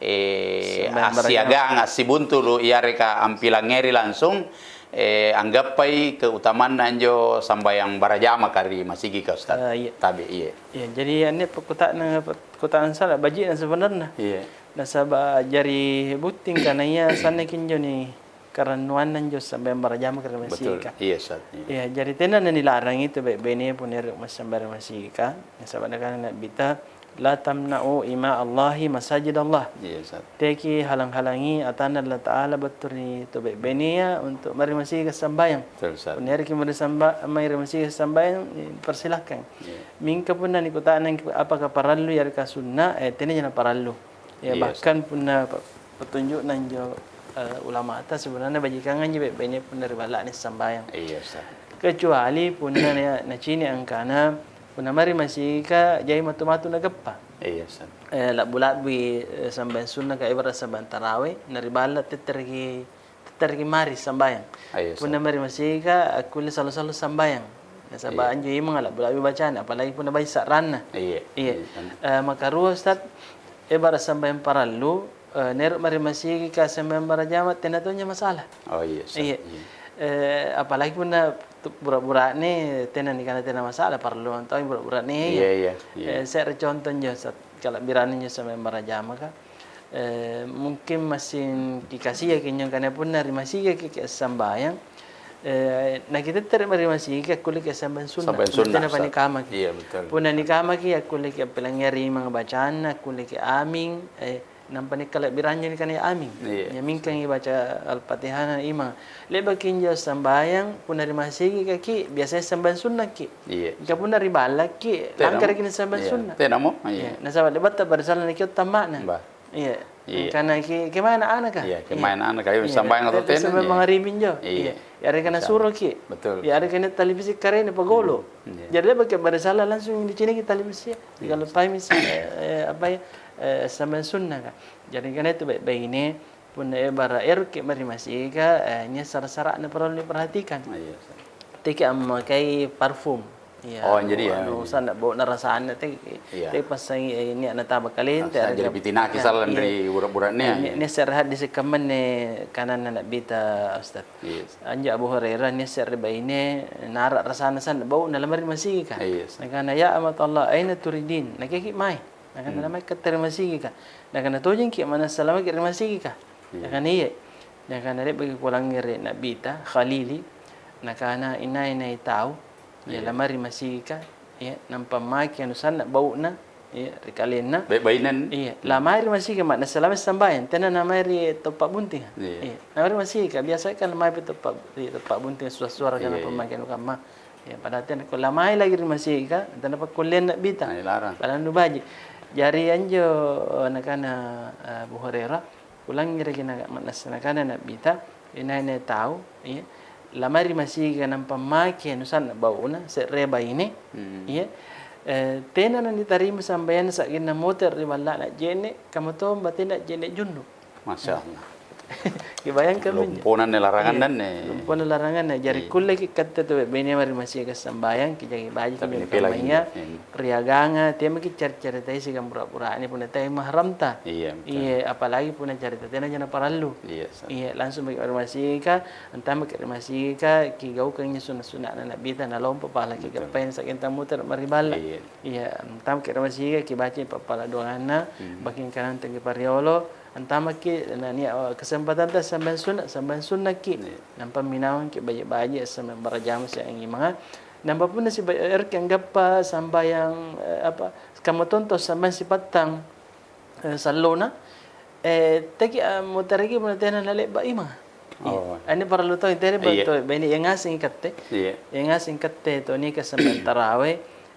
eh, Sambayang assiagang, assibuntulu', yareka ampilangngeri langsung, eh, anggappai keutamanna anjo sambayang barajamaka ri masigika, Ustaz? Eh, iya. Tabe', iya. Iya, jadi anne pakkuta'na, pakkuta'nang sala, baji'na sebenarnya. Iya. Nasaba' jari butting kana iya sannaki injo ni karannuanna injo sambayang barajamaka ri Betul. masigika. Iya, Ustaz. Iya. Iya, jari tena nanilarangi tu bai-bainea punna ero' massambara masigika. Nasaba' nakana Nabita, "La tamna'u ima Allahi masajid Allah." Iya, Ustaz. Teki halang-halangi atanna Allata'ala battu ri tu bai-bainea untuk mae ri masigika sambayang. Betul, Ustaz. Punna eroki mae ri samba-, mae ri masigika sambayang, eh, persilahkan. Iya. Mingka punna nikuta'nangki apakah parallu yareka sunna, eh, tenaja naparallu. Ya, Iya, bahkan Ustaz. punna pe-, petunju'na injo, eh, ulamata sebenarnya bajikanganji bai-bainea punna ri balla'na sambayang. Iya, Ustaz. Kecuali punna na-, nacini' angkana punna mae ri masigika jai matu-matu nagappa. Iya, Ustaz. Eh, la'bu-la'bui, eh, sambayang sunnaka, ibarat sambayang tarawih, na ri balla' tettereki Tareki mari sambayang. Ah, iya, Ustaz. Punna mari masigika, akkulle sallo-sallo sambayang. Nasaba' Iya. anjo imang la'bi-la'bi bacana, apalagi punna baji' sa'ranna. Iya, Iya. iya, kan. Eh, makarua, Ustaz, ebara' sambayang parallu, eh, ero' mari masigika sambayang barajama, tena tonja masalah. Oh, iya, Ustaz. Iya. Iya. Eh, apalagi punna tu-, bura-bura'ne, tena nikana tena masalah, parallu mantong bura-bura'ne. Iya, iya, iya. Eh, se're conto injo, Ustaz, kala'biranna injo sambayang barajamaka. Eh, mungkin massing kikasiaki injo angkana punna ri masigaki ki assambayang, eh, nakitettere' mari ri masigaki akkulleki assambayang sunna', Sambayang sunna', tena Ustaz. panikamaki. Iya, betul. Punna nikamaki akkulleki appilangngeri imang bacanna, akkulleki aming, eh, nampa nikkala'birang injo nikana aming. Iya. Iya mingkangi baca Al-Fatihana imang. Le'baki injo assambayang, punna ri masigikaki, biasai sambayang sunna'ki. Iya. Mingka punna ri ballakki, Tena langgaraki mo. ni sambayang Iya. sunna'. Tenamo. Iya. Iya. Nasaba' le'batta pada sallo nakiotta amma'na. Bah. Iya. Iya. Angkana ke-, kemae ana'-anaka? Iya, kemae Iya. ana'-anaka. Iya, Iya. sambayang atau Te-, te tena, sambayang iya. mangaribi injo. Iya. Iya. Yareka Insya Allah. nasuroki. Betul. Iya, yareka nia' talibisi karene pagolo. Hmm. Iya. Jari le'baki pada sala langsung niciniki talibisia. Iya. Kalau paimisi, eh, apa ya, eh, sambayang sunna'ka. Jari angkana itu bai'-baine, punna ebara' eroki mae ri masigika, eh, nia' sara'-sara'na parallu niperhatikan. Iya, Ustaz. Teki ammakai parfum. Iya, Oh, jadi ya, anu, iya. sanna' bau'na rasanna te, Iya. te passangi, eh, nia' nataba kalente, Rasa arega jadi pitinaki pakai. sallang Iya. ri bura-bura'nea, Eh, ni-, iya. nia' se're hadisi kammanne kananna Na'bita, Ustaz. Iya. Anjo Abu Hurairah nia' se're baine nara' rasanna sanna' bau'na lamari masigika. Iya, Ustaz. Nakana, "Ya amatallah, aina turidin?" Nakiaki mae. Nakana, Hmm. "Namae katte ri masigika?" Nakana, "Tojengki manassa lamaki ri masigika?" Iya. Nakana, "Iya." Nakana, "Le'baki kulangngere' Na'bita, Khalili, nakana, inai-nai tau, iya, Iya. lamari masigika, iya, nampa maki anu sanna' bau'na, iya, ri kalenna." Bai'-bainenna. Iya, Hmm. lamai ri masigika, ma'nassa lamai sambayang, tena namai ri tau pa'buntinga. Iya. Iya, lamai ri masigika, biasa kan lamai pi tau pa-, ri tau pa'buntinga sua-suara Iya, kana iya. pamake anu kamma. Ya, padahal tena kulle mai lagi ri masigika, tena pakkulleang Na'bita. Nah, ilarang. Padahal nu baji'. Jari anjo, eh, nakana, eh, Abu Hurairah, kulangngereki na-, ma'nassa nakana Na'bita, inai-nai tau, iya, lamai ri masigika nampa make nu sanna' bau'na, se're baine, Hmm. iya, eh, tena nanitarima sambayanna sa'genna motere' ri balla'na je'ne', kamma tong batena je'ne' junnu'. Masya Allah. Kibayangkan minjo. Lompona anne laranganna Iya, anne. lompona laranganna. Jari Iya. kulleki katte tau bene mari masigika sambayang, kijagai baji' Tapi kinjo nipelangi kammaya, injo. Iya. riaganga, temaki cari-caritai siagang pura-purane punna tae mahramta. Iya, betul. Iya, apalagi punna carita tena jana parallu. Iya, sa- Iya, langsung maki ri masigika, antamaki ri masigika, kigaukang injo sunna'-sunna'na Na'bita, nalompo pahala Betul. kigappaina sa'genna tamutere' mari balla'. Iya. Iya, antamaki ri masigika, kibacai pappala' doanganna, Hmm. bangkeng kanang tengki pariolo, Antamaki, na nia', eh, kesempatanta sambayang sunna', sambayang sunna'ki. Iya. Nampa minawangki baji'-baji' sambayang barajama siagang imanga. Nampa punna siba-, eroki anggappa sambayang, eh, apa, kamma tonto sambayang sipattang, eh, sallona, eh, teki ammutareki punna tena nale'ba' imanga. Iya. Oh. Anne parallu tau intere Iya. battu baine iya ngaseng ikatte. Iya. Iya ngaseng ikatte to nika sambayang tarawe,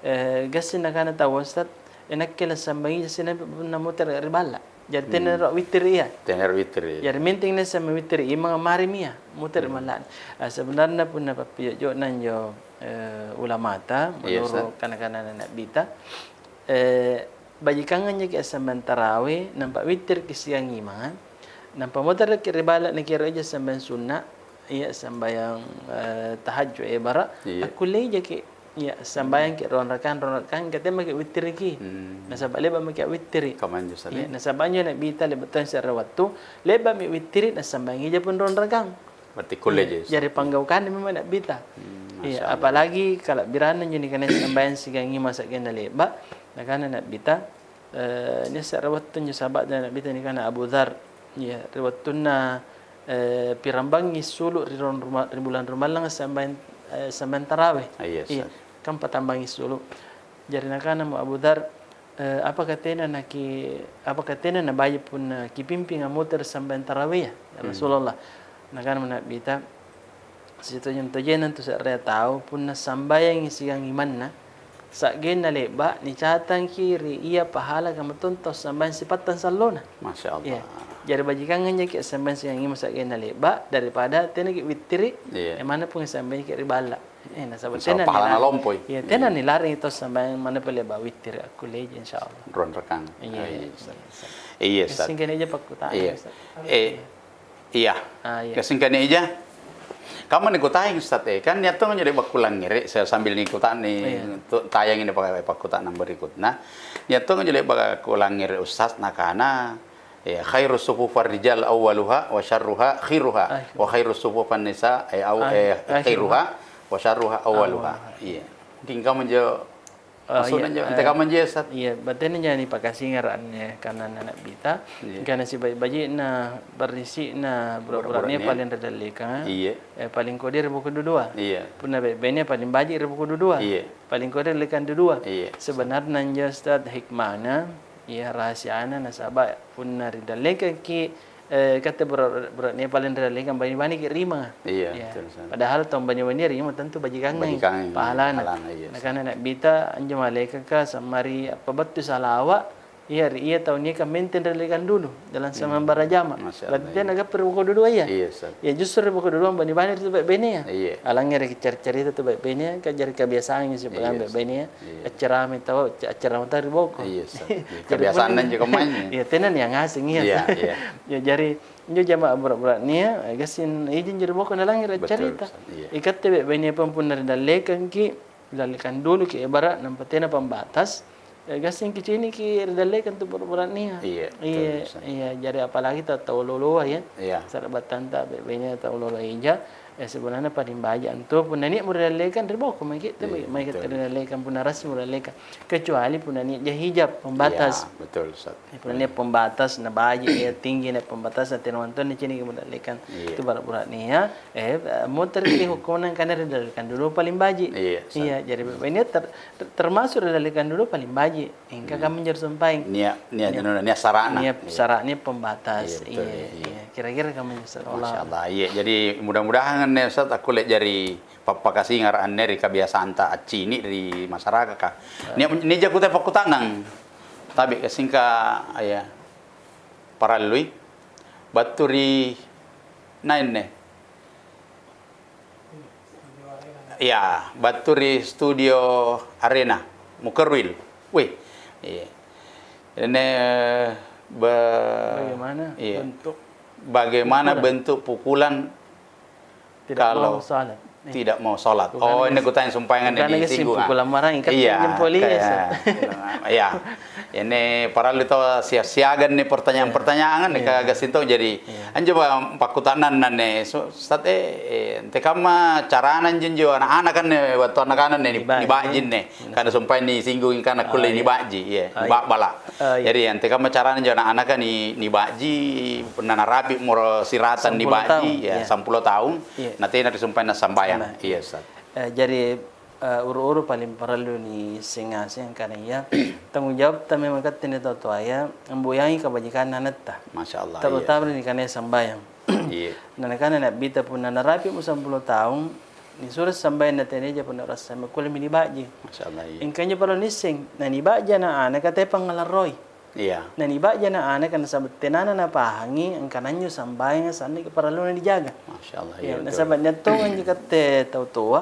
eh, gassing nakana tau, "Ustaz, eh, nakke lasambayang ija sinampe punna mutere' ri balla'." Jari Hmm. tenaro wittiri iya. Tenaro wittiri. Jari menteng naisseng wittiri imang marimi iya, mutere' Hmm. malla'na. Ah, sebenarna punna pappijo'jo'na anjo, eh, ulamata, Iya, menuru' Ustaz. kana-kanana Na'bita, eh, bajikanganjaki assambayang tarawe, nampa wittiriki siagang imanga, nampa mutere'ki ri balla' nakiro ija sambayang sunna', iya sambayang, eh, tahajju' ebara', Iya. akkulle ijaki. Iya, sambayangki ruang rakang, ruang rakang, ka temmaki wittiriki. Hmm. Nasaba' le'ba' maki awwittiri'. Kamanjo sare. Iya, nasaba' anjo Na'bita le'ba' taua se're wattu, le'ba'mi wittiri', nassambayang ija pung ruang rakang. Berarti kulle Iya, ji, jari Ustaz. Panggaukanna memang Na'bita. Hmm, Iya, masya Allah. Apalagi kala'biranna anjo nikanaya sambayang siagang imang sa'genna le'ba', nakana Na'bita, Eh, nia' se're wattu injo sahaba'na Na'bita nikana Abu Dzar. Iya, ri wattunna, eh, pirang bangngi sulu' ri ruang ruma-, ri bulang rumallanga sambayang, eh, sambayang tarawe. Ah, iya, Iya, Ustaz. kan patang bangngi sulu'. Jari nakanamo Abu Dzar, eh, "Apaka tena naki-, apaka tena nabaji' punna kipimpinga mutere' sambayang tarawea, ya Hmm. Rasulullah?" Nakanamo Na'bita, Sitojeng-tojeng antu se'rea tau, punna sambayangi siagang imanna, sa'genna le'ba', nicatangki ri ia pahala kamma tong tau sambayang sipattang sallona. Masya Allah. Iya. Jari bajikangang jaki' sambayang siagang imang sa'genna le'ba', daripada tenaki' wittiri', Iya. eh, manna punna sambayangki' ri balla'. Eh, nasaba' Insya Allah tenanni pahala la-, nalompoi. Iya, Iya. tenanni larangi tau sambayang manna pole le'ba' wittiri', akkullei ji, insya Allah. Ruang rakang. Iya, Ah, iya, iya, Ustaz. iya, Ustaz. Iya, Ustaz. Singkene aja pakkutana, Iya. Ustaz. Eh, Iya. Ah, iya. Gassingka nia' ija? Kamma nikutai, Ustaz, eh. Kan nia' tongi anjo le'ba' kulangngere', sa-, sambil nikuta'ni Iya. tu-, tayangi ni pa-, pakkuta'nang berikutna. Nia' tongi anjo le'ba' kulangngere', Ustaz, nakana, eh, "Khairus sufufar rijal awwaluha wa syarruha akhiruha, Ah, iya. wa khairus sufufan nisa, eh, aw-, Ah, eh, akhiruha. akhiruha wa syarruha awwaluha." Awwaluha. Iya. Mungkin kamma anjo Oh, Maksudna iya, anjo, eh, antekamma anjo, Ustaz? Iya, batena anjo nipakasingara' anne kananna Na'bita, Iya. kana sibaji'-baji'na, barrisi'na, bura-bura'nia Bura-bura'nia. paling ri dallekanga, Iya. eh, paling kodi ri boko dudua. Iya. Punna bebe-benea paling baji' ri boko dudua. Iya. Paling kodi ri dallekang dudua. Iya. Sebenarna anjo, Ustaz, hikmana, iya, rahasiana, nasaba' punna ri dallekangki, eh, katte bura-, bura'nia paling ri dallekang bani-baniki rimanga. Iya, Iya. betul, Ustaz. Padahal taung bani-bania rimang tentu bajikangangi Bajikangangi pahalana. pahalana, iya, Ustaz. Nakana Na'bita, anjo malaekaka sammari appabattui salawa', iya, ri ia tau niaka menteng ri dallekang dulu, dalam Iya. sambung barajama. Masya Berarti Allah, tena iya. gappa ri boko dudua iya? Iya, Ustaz. Ya, justru ri boko dudua bani-bani ri tu bebe-benea. Iya. Alangngereki cari-carita tu bebe-benea, ka jari kebiasaangi sipagang Iya, Ustaz. bebe-benea. Iya. Accarami tau, accarami tau ri boko. Iya, Ustaz. Iya, Jadi kebiasaan punna anjo kammanya. Iya, tena nia' ngaseng iya. Iya, iya. Ya, jari injo jamaah bura-bura'nia, eh, gassing ijinjo ri boko nalangngere' Betul, carita. Ustaz. Iya. Ikatte bebe-benea pun punna ri dallekangki, ri dallekang duluki ebara', nampa tena pambatas, eh, gassingki ciniki ri dallekang tu bura-bura'nia. Iya, betul, Iya, Ustaz. iya, jari apalagi tau-tau loloa ya. Iya. Sari'battanta bebe-benea tau loloa ija, Eh, sebenarnya paling baji' antu punna nia'mo ri dallekang ri boko maki', Iya, maiki' betul. ri dallekang punna rasmi ri dallekang. Kecuali punna nia'ja hijab pembatas. Iya, betul, Ustaz. Eh, punna nia' pembatas na baji', iya, tinggi na pembatas na tena mantong niciniki ri dallekang Iya. tu bura-bura'nia, eh, mutereki hukumna angkana ri dallekang dulu paling baji'. Iya, Ustaz. Iya, jari bebe-benea ter-, ter-, termasuk ri dallekang dulu paling baji'. Engka Hmm. kammanjo ri sumpaeng. Nia', nia', Nia', anu, nia' sara'na. nia' Iya. sara'na pembatas. Iya, betul, Iya, iya. iya. Kira-kira kammanjo, Ustaz. Wallahu Masya a'lam. Allah. Iya, jadi mudah-mudahan anne, Ustaz, akkulle jari pappakasingara' anne ri kabiasaanta accini' ri masyarakaka. Iya. Nia', nia' jako tau pakkuta'nang. Tapi singka, iya, parallui. Battu ri nainne. Iya, battu ri Studio Arena, Mukarwil. Wih, iya. Ini, eh, be-, Bagaimana iya. bentuk Bagaimana pukulan bentuk pukulan tidak kalau mau salat? Iya. tidak mau salat? Bukan Oh, ini lagi, kutanya sumpayangan bukan ini lagi sing disinggung, ah. pukulan marang, ikat Iya, jempol iya, kayak, Ustaz. iya. Ini parallu tau sia-siagang nih pertanyaan-pertanyaan nih, Iya. kagak sintong jadi Iya. Anjo ba-, pakkuta'nang nanne, so-, Ustaz, eh, eh, antekamma carana anjo, anjo ana'-anaka anne, wattu ana'-ana' anne ni-, Niba'ji. niba'ji anne. Hmm. Karena sumpaeng nisinggung, karena kulle Oh, iya. niba'ji, iya, Oh, iya. niba'bala'. Oh, iya. Jadi, antekamma carana anjo ana'-anaka ni-, niba'ji, punna narapi'mo siratang Sampulo niba'ji, taung, ya, iya. sampulo taung, Iya. na tena ri sumpaeng nassambayang. Sambayang. Iya, Ustaz. Eh, jari, eh, uru-uru paling parallu niisseng ngaseng angkana iya, tanggung jawabta memang katte anne tau toaya amboyangi kabajikanna anatta. Masya Allah, iya. Terutama ri nikanaya sambayang. Iya. Na nakana Na'bita, "Punna narapi'mo sampulo taung, nisuro sambayang na tenaja punna rasa makkullemi niba'ji." Masya Allah, iya. Engkanjo parallu niisseng, na niba'ji ana'-anaka teai pangngalarroi. Iya. Na niba'ji ana'-anaka nasaba' tenana napahangi angkana anjo sambayanga sannaki paralluna nijaga. Masya Allah, Iya, iya, betul. nasaba' nia' tonganji katte tau toa,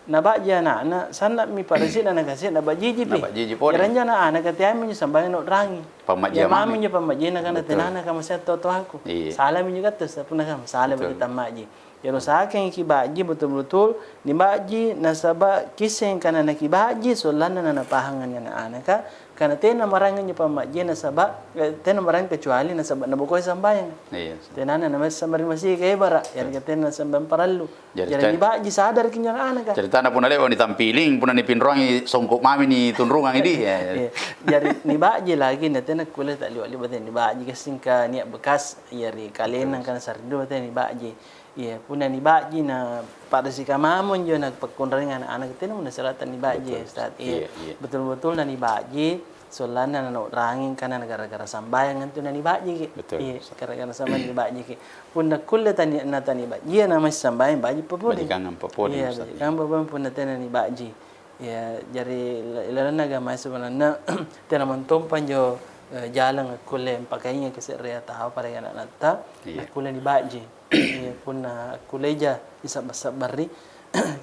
naba'ji ana'na, sanna'mi parisi'na nakasi'na ba'jijipi. Naba'jiji pole. Jari anjo ana'-anaka teaimi anjo sambayanga nau'rangi. Pamma'jia Iya, mami. mami injo pamma'jina kana Betul. tenana kamaseang tau toaku. Iya. Salami injo katte, Ustaz, punna kama, sala Betul. baju tamma'ji. Jari usahakangi kiba'ji betul-betul niba'ji nasaba' kisseng kana nakiba'ji sollanna nanapahang anjo ana'-anaka, kana tena maraeng anjo pamma'jia nasaba', eh, tena maraeng kecuali nasaba' nabokoi sambayang. Iya, Ustaz. Tenana namassang ri masika ebara', yareka Iya. tena sambayang parallu. Jari Jari cer-, niba'ji sadaraki anjo ana'-anaka. Ceritana punna le'ba' nitampiling, punna nipinroangi songko' mami nitunrungangi di. Iya. Iya. Jari niba'ji lagi na tena kulle ta'liwa-liwa tena niba'ji, gassingka nia' bekas, iya ri kalena Betul. angkana sarring dua tena niba'ji. Iya, punna niba'ji na pa'risi kamamo injo na pakkunraengang ana'-anaka, tena punna siratang niba'ji, Betul. Ustaz. Iya. Iya, iya. Betul-betul na niba'ji, sollanna na nau'rangi angkana na gara-gara sambayang antu na niba'jiki. Betul, Iya, Ustaz. gara-gara sambayang niba'jiki. Punna kulle tani-, na taniba'jia na masih sambayang, ba'ji papole. Bajikangang papole, Iya, Ustaz. bajikangang papole punna tena niba'ji. Iya, jari la-, ilalanna agama sebenarnya tena mantompa injo, eh, jalang akkulle ampakaingaki se'rea tau, apalagi ana'-anatta, Iya. nakkulle niba'ji. Iya, punna akkulleja nisabba-sabbarri,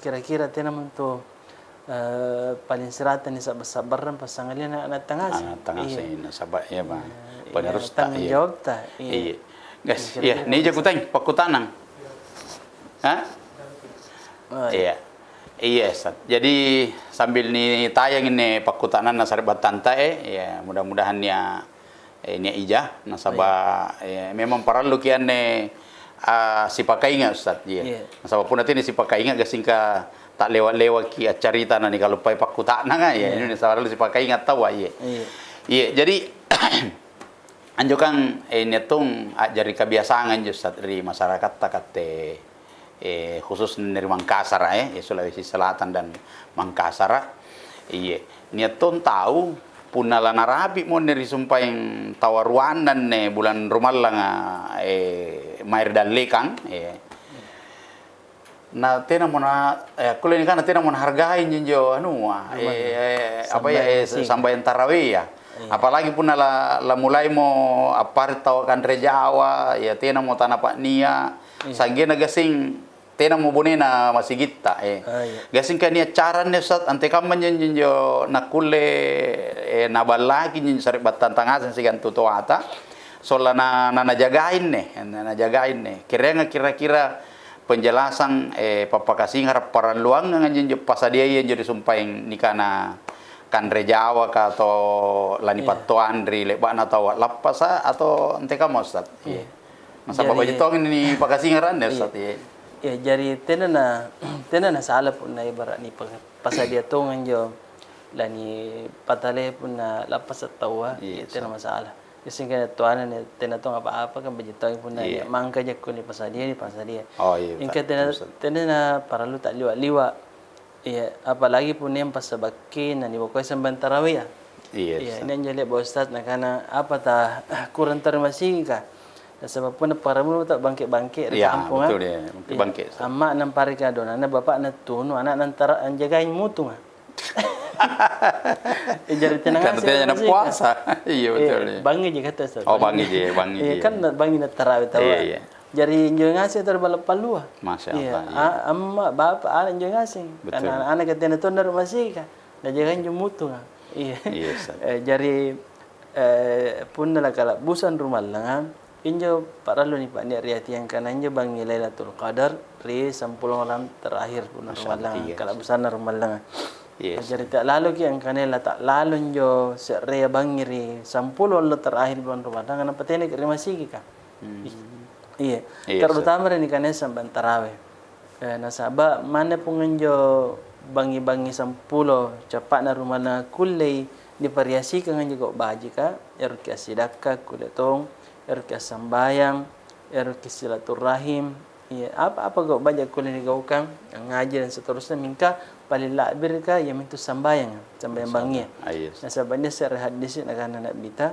kira-kira tena montu, eh, paling sirata nisabba-sabbarrang passangalinna ana' tangaseng. Ana' tangaseng, Iya. nasaba', iya, Bang. Iya, Penerus iya, ta-, tanggung iya. jawabta, iya. Iya. Gas, iya, nija kuteng, pakkuta'nang. Hah? Oh, iya. Iya. Iya, Ustaz. Jadi, sambil nitayang inni pakkuta'nanna sari'battanta, eh, ya, mudah-mudahan nia', eh, nia' ija, nasaba', eh, memang paralluki anne, ah, sipakainga', Ustaz, iya. Iya. Nasaba' punna tena sipakainga', gassingka ta'lewa'-lewaki accarita nanikaluppai pakkuta'nanga, ya. Iya. Ini nasaba' parallu sipakainga' taua, iya. Iya. Iya, jadi, Anjo kang, eh, nia' tong a'jari kabiasang anjo, Ustaz, ri masarakatta katte, eh, khususna ri Mangkasara', eh, eh, Sulawesi Selatan dan Mangkasara'. Iye, nia' tong tau punna lanarapi'mo anne ri sumpaeng tawa ruanna anne bulang rumallanga, eh, mae ri dallekang, eh, Na tenamo na, eh, akkulle nikana tenamo nahargai injo-njo anua, eh, eh, apa ya, eh, sambayang tarawea. Iya. Apalagi punna la-, lamulaimo appare' tau kanre jawa, ya tenamo tanapa'nia', iya, sa'genna gassing tenamo bonena masigitta, eh. Ah, iya. Gassingka nia' cara anne, Ustaz, antekamma injo-njo nakkulle, eh, naballaki injo sari'battanta ngaseng siagang tutoata, sollana, na-, najagai anne, na-, najagai anne. Kereanga kira-kira penjelasan, eh, pappakasingara' paralluangang anjo-njo pasadiaya anjo ri sumpaeng nikana kanre jawaka atau lanipattoang ri le'ba'na tau a'lappasa' atau antekamma, Ustaz? Iya. Iya. Nasaba' baji' tongi nipakasingara' anne, iya, Ustaz, iya. Iya, jari tena na, tena nasala punna ebara' nipa-, pasadia tongang anjo lanipatalea punna lappasa' taua, iya, iya, tena masalah. Gassingka toana ni tena tong apa-apa kan baji' tongi punna, iya, nia' mangka jakko nipasadia, nipasadia. Oh, iya, mingka tena, tena na parallu ta'liwa'-liwa'. Iya, apalagi punna yang passabakki na nibokoi sambayang tarawea. Iya, iya, Ustaz. Ini anjo le'ba' Ustaz nakana, "Apa ta kurang tau ri masigika?" Nasaba' punna paramula ta bangke-bangke ri kamponga. Iya, betul, iya. Bangke-bangke, iya, Ustaz. Amma'na ampareka donanna, bapa'na tunu, ana'na antara anjagai mutunga. Eh, jari tena ngaseng tena puasa. Iya, betul, iya. Bangngi ji kata, Ustaz. Oh, bangngi ji, bangngi ji. Iya, kan bangngi na tarawih taua. Iya, iya. Jari injo ngaseng tau ri balla' pallua. Masya Allah, iya. Iya. A-, amma', bapa', ana' injo ngaseng. Betul. Ana'-ana' ka tena tonno ri masigika. Najaga injo mutunga. Iya. Iya, Ustaz. Eh, jari, eh, punna lakala'busang rumallanga, injo parallu nipa'nia' ri atia angkana injo bangngi Lailatul Qadar ri sampulo malam terakhir punna rumallanga, kala'busanna rumallanga. Masya Allah, iya, Ustaz. Iya, Ustaz. Jari ta'laloki angkana la ta'lalo injo se'rea bangngi ri sampulo allo terakhir bulang rumallanga, nampa tenaki ri masigika. Hmm. Iya. Iya, Ustaz. Terutama ri nikanaya sambayang tarawih. Eh, nasaba' manna punna injo bangngi-bangngi sampulo cappa'na rumallanga kullei nipariasikang anjo gau' bajika, eroki assidakka kulle tong, eroki assambayang, eroki silaturrahim, iya, apa-apa gau' baji' kulle nigaukang, angngaji dan seterusnya, mingka paling la'birika iamintu sambayanga, sambayang bangngia. Masya Allah. Ah, iya, Ustaz. Nasaba' nia' se're haddisi' nakana Na'bita,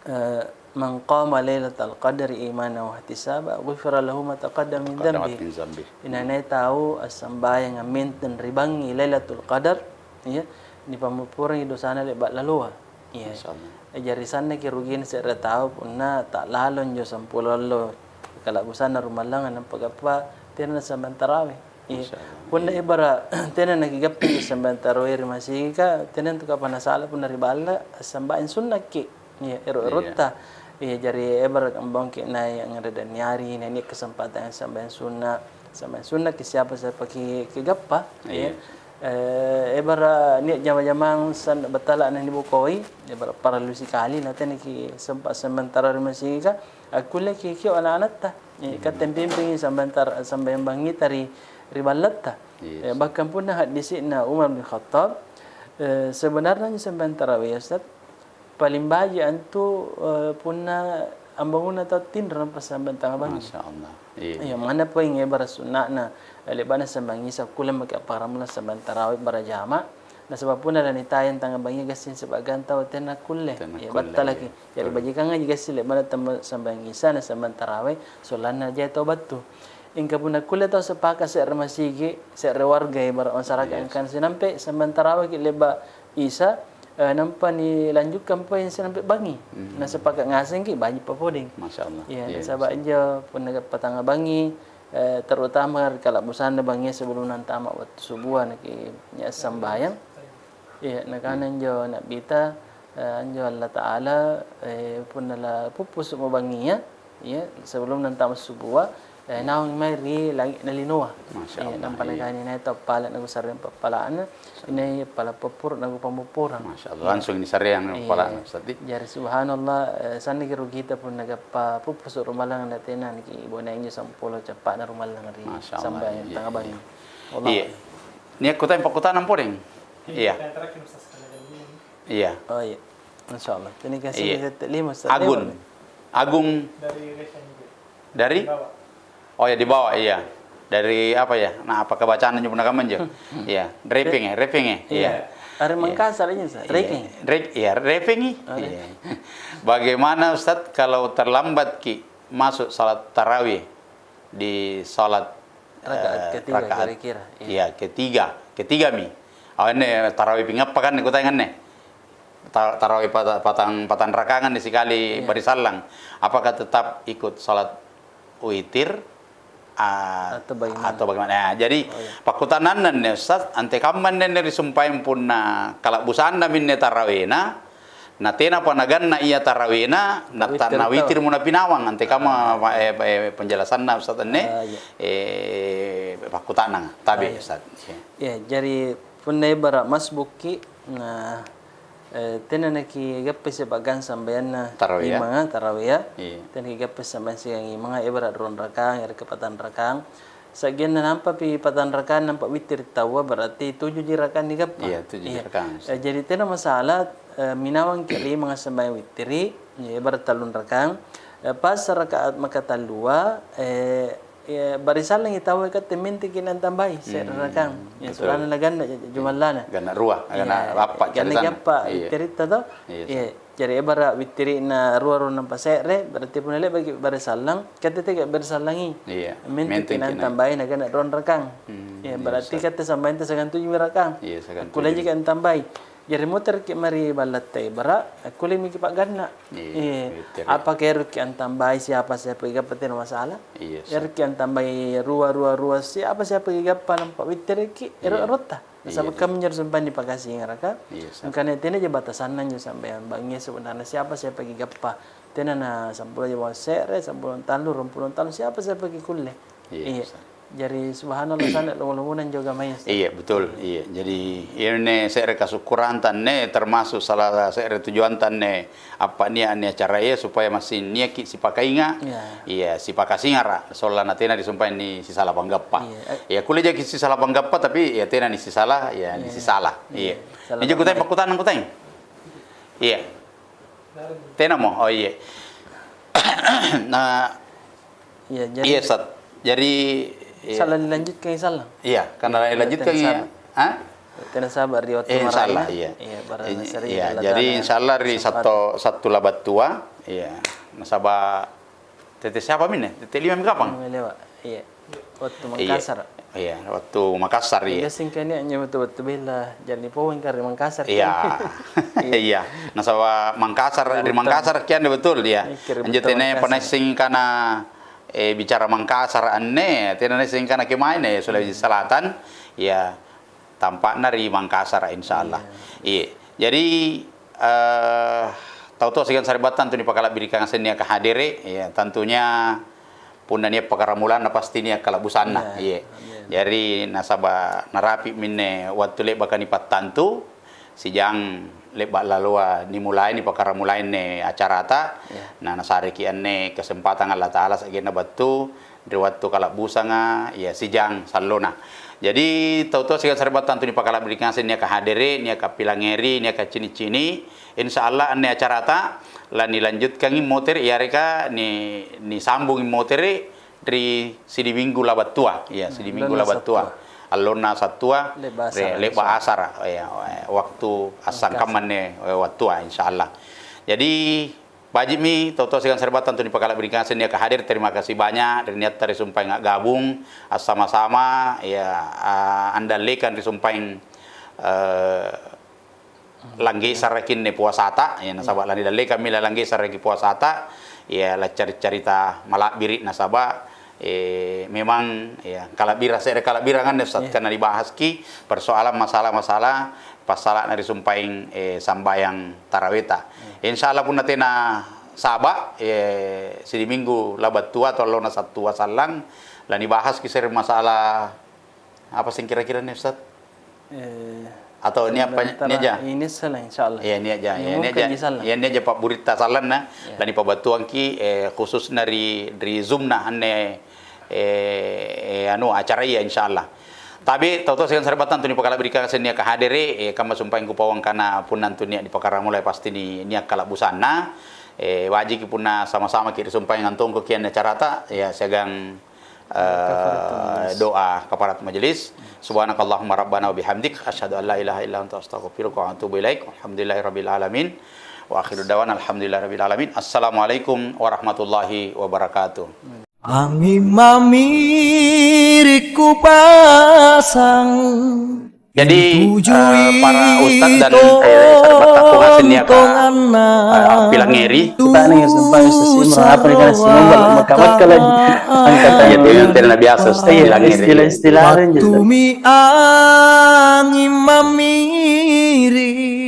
eh, "Man qama lailatal qadri imanan wa ihtisaba, ghufira lahu ma taqaddama min dzambi." Taqaddama min dzambi. Inai-nai tau assambayang ammenteng ri bangngi Lailatul Qadar, iya, nipammopporangi dosana le'ba' laloa. Iya. Masya Allah. Eh, jari sannaki rugina se're tau punna ta'lalo injo sampulo allo kala'busanna rumallanga nampa gappa tena nasambayang tarawih. Iya. Masya Allah. Punna, iya, ebara' tena nakigappa sambayang tarawih ri masigika, tena antu kapang nasala punna ri balla' assambayang sunnaki. Iya, ero'-erotta. Iya. Iya, jari ebara' ambaungki nai' angnganre danniari, na nia' kesempatan sambayang sunna'. Sambayang sunnaki siapa-siapaki kigappa, iya, iya. Eh, ebara' nia' jama-jamang sanna' battala' na nibokoi, ebara' parallu sikali, na tenaki sempa' sambayang tarawih ri masigika, akkulleki kio' ana'-anatta. Eh, hmm, katte mpimpingi sambayang tar-, sambayang bangngita ri, ri ballatta. Iya, eh, sih. Bahkan punna haddisi'na Umar bin Khattab, eh, sebenarnya anjo sambayang tarawih, Ustaz, paling baji' antu, eh, punna ambangunna tau tinro nampa sambayang tangnga bangngi. Masya Allah. Iya. Iya, manna poeng ebara' sunna'na, eh, le'ba'na sambayang Isa, kulle maki' apparamulang sambayang tarawih barajama'. Nasaba' punna lanitayang tangnga bangngi gassing siagang tau tena kulle. Tena kulle, iya, battalaki. Iya. Jari, betul, bajikangaji gassing le'ba'na tamma sambayang Isa na sambayang tarawih, sollanna jai tau battu. Mingka punna kulle tau sepaka' se're masigi', se're warga, ebara' masyarakat, iya, angkana sinampe' sambayang tarawihki le'ba' Isa, eh, nampa nilanjutkan poeng sinampe' bangngi. Hmm. Nasepaka' ngasengki' baji' papoding. Masya Allah. Iya, iya, nasaba' Ustaz, injo punna gappa tangnga bangngi, eh, terutama ri kala'busanna bangngia sebelum nantama' wattu subua naki nia' sambayang. Iya, nakana injo Na'bita, eh, anjo Allata'ala, eh, punna la puppusu'mo bangngia, Iya, sebelum nantama subua, eh, naung mae ri langi' na linoa. Masya Iya, Allah, nampa iya. Nakana, "Inai tau pala' nakusarreang pappala'na, inai pala' papporo' nakupammopporang." Masya Allah, Iya. langsung nisarreang Iya. pappala'na, Ustaz. Jari subhanallah, eh, sanniki rugita punna gappa puppusu' rumallang na tena niki bonai injo sampulo cappa'na rumallang ri Masya Allah, sambayang iya, tangnga bangngi. Iya. Wallahu Iya. a'lam. Nia' kutanya pakkutanang podeng? Iya. Iya. Iya. Oh, iya. Masya Allah. Tena kasih Iya. tette lima, Ustaz. Agung. Lima. Agung. Dari Resa juga. Dari? Di bawah. Oh ya, di bawah, iya. Dari apa ya? Nah, apakah bacaannya punna kamma injo? Iya, Repeng ya, Repeng ya? Iya. Iya. Dari Iya. Mangkasar ini, Ustaz. Iya. Repeng. Re-, iya, Repeng i. Oh, iya. Iya. Bagaimana, Ustaz, kalau terlambat ki masuk salat tarawih di salat, Rakaat eh, ketiga rakaat, kira-kira, iya. Iya, ketiga. Ketiga mi. Oh, ini tarawih pingappa kan, kutanya anne? Ta-, tarawih pata-, patang, patang rakangan ni sikali Iya. barisallang. Apakah tetap ikut salat witir, a-, Atau bagaimana? atau bagaimana? Nah, jadi Oh, iya. pakkutananna anne, Ustaz, antekamma anne risumpaeng punna kala'busanna minne tarawena, na tenapa naganna ia tarawena, na ta-, Witir to. nawitirmo napinawang, antekamma Ah. pa-, eh, eh, penjelasanna, Ustaz, anne? Ah, iya. Eh, pakkutanang. Tabe, Ah, iya. Ustaz. Iya. Iya, jari punna ebara' masbukki, na, eh, tena nakigappai sipa'gang sambayanna Tarawih, ya? limanga, tarawih, ya. Iya. Tena kigappai sambayang siagang limanga, ebara' ruang rakang, yareka patang rakang. Sa'genna nampapi patang rakang nampa wittiri taua, berarti tujuji rakang nigappa. Iya, tujuji Iya. rakang. Eh, jadi tena masalah, eh, minawangki limanga sambayang wittiri, iya, ebara' tallung rakang. Eh, pas rakaat makatallua, eh, Iya, barisallangi taua katte menteki nantambai se're Hmm, rakang. Ya, betul. Sollanna naganna ja-, ja-, jumallana. Ganna rua, Iya, ganna appa ganna caritana. Gappa Iya. witiritta to? Iya, Iya, jari ebara' wittiri'na rua rua nampa se're, berarti punna le'baki barisallang, katte teka barisallangi. Iya, Menteki menteki na- nantambai naganna ruang rakang. Hmm, Iya, iya, berarti Ustaz. katte sambayanta siagang tujumi rakang. Iya, siagang Kullejaki tujumi. antambai. Jari moteroki' mae ri ballatta ebara', akkulle maki' pa'ganna'. Iya, Iya. betul, ya. Apa kaeroki' antambai siapa-siapa gappa tena masalah. Iya, Ustaz. Eroki' antambai rua, rua, rua, siapa-siapa gappa nampa wittereki', Iya. ero'-erotta. Nasaba' Iya, iya. kaminjo sumpaeng nipakasingaraka. Iya, Ustaz. Angkana tenaja batasanna injo sambayang bangngia sebenarnya siapa-siapa gappa. Tena na sampulo jama se're, sampulo tallu, ruampulo tallu, siapa-siapa kulle. Iya, Iya. Ustaz. Jari subhanallah, sanna' lomo-lomona anjo agamaya, Ustaz. Iya, betul. Iya. Jadi, iya, anne se're kasukkuranta anne termasuk salah se're tujuanta anne appa'nia' anne acaraya supaya massing niaki' sipakainga', Iya. iya, sipakasingara', sollanna tena risumpaeng nisisala panggappa. Iya, eh. Iya, kulle jaki' sisala panggappa, tapi iya tena nisisala, iya, Iya. nisisala. Iya. Iya. Salah Injo kutai paham. pakkutannang kutai. Iya. Tenamo? Oh, iya. Nah, Iya, jadi iya, Sat. Jadi, iya. Sala dilanjutkan, insya Allah. Iya, karena Iya, dilanjutkan, tena iya. saba-, Hah? tena saba' ri wattu Eh, insya Allah, maraenga. iya. Iya, barang Ini, nasariki iya, Allah jadi Ta'ala insya Allah ri kesempatan. Sattu, Sattu labattua, iya. Nasaba' tette siapa minne? Tette lima mi kapang? Lima lewa'. Iya. Wattu Iya. Mangkasara'. Iya, wattu Makassar, iya. Iya, singkania' anjo betul-betul bela, jadi pong ka ri Mangkasar, Iya. kan? Iya. Iya. Nasaba' Mangkasar, Iya, ri betul. Mangkasar kian betul, iya. Iya, kiri Anjo betul tene Mangkasar. Panaissing kana, eh, bicara Mangkasar anne, tena naissing kana kemae ne, Sulawesi Hmm. Selatan. Iya. Tampa'na ri Mangkasara', insya Allah. Iya. Iya. Jadi, eh, tau toa siagang sari'battang tu nipakala'birikang seng niaka hadere', ya, tentunya punna nia' pakkaramulana pasti nia' kala'busanna. Iya, Iya. amin. Jari, nasaba' narapi' minne wattu le'baka nipattantu, sijang le'ba' laloa nimulai, nipakkaramulai anne acarata, Iya. na nasareki' anne kesempatang Allata'ala sa'genna battu, ri wattu kala'busanga, iya, sijang sallona. Jadi, tau toa siagang sari'battang tu nipakala'biri ngaseng, niaka hadere', niaka pilangngeri, niaka cini'-cini', insya Allah anne acarata lanilanjutkangi motere', yareka ni-, nisambungi motere' ri sidiminggu labattua. Iya, Hmm, sidiminggu allonna labattua. Sattua. Allonna Sattua, Le'ba' re-, asara, le'ba' insya Allah. asara, iya, waktu assangkamma anne, eh, wattua, insya Allah. Jadi, Baji'mi tau-tau siagang sari'battang tu nipakala'biri ngaseng niaka hadir, terima kasih banyak ri niatta risumpaeng a'gabung, assama-sama, ya, a-, andallekang risumpaeng, eh, langgesaraki anne puasata, ya, nasaba' Iya. lanidallekammi lalang gesaraki puasata, ya, laccari-carita mala'biri' nasaba', eh, memang, ya, kala'birang, se're kala'birang anne, Ustaz, Iya. karena dibahaski persoalan masalah-masalah passala'na risumpaeng, eh, sambayang taraweta. Iya. Insya Allah punna tena Saba', eh, sidi minggu labattua atau allona sattua sallang, lanibahaski se're masalah apa seng kira-kira nih, Ustaz? Eh, Atau ini apa, ini aja? Ini sallang, insya Allah. Iya, ini aja. Iya, ini aja. Iya, ini aja Pak Burita sallanna. Iya. Lanipabattuangki, eh, khususna ri, ri Zoom-na anne, eh, eh, anu, acara iya, insya Allah. Tapi tau-tau siagang sari'battang tunipakala'birikang seng nia' kahadere', eh, kamma sumpaeng kupauang kana punna antu nia' nipakaramulai pasti ni-, nia' kala'busanna. Eh, wajiki punna sama-samaki ri sumpaeng antongkoki anne acarata, ya, siagang, eh, doa kafarat majelis. Subhanakallahumma rabbana wa bihamdik, asyhadu an la ilaha illa anta, astaghfiruka wa atubu ilaik. Walhamdulillahi rabbil alamin. Wa akhiru dawana alhamdulillahi rabbil alamin. Assalamualaikum warahmatullahi wabarakatuh. Anging mamiri' kupasang. Jadi, eh, para ustad dan, eh, sari'battang pungaseng niaka, eh, pilangngeri. Kita nih, sumpah, Ustaz Imran, apa nih, kan, semua maka-maka lagi. Angkat aja. Iya, tena biasa, Ustaz, pilangngeri. Istilah-istilah aja, Ustaz. Wattu mi anging mamiri'.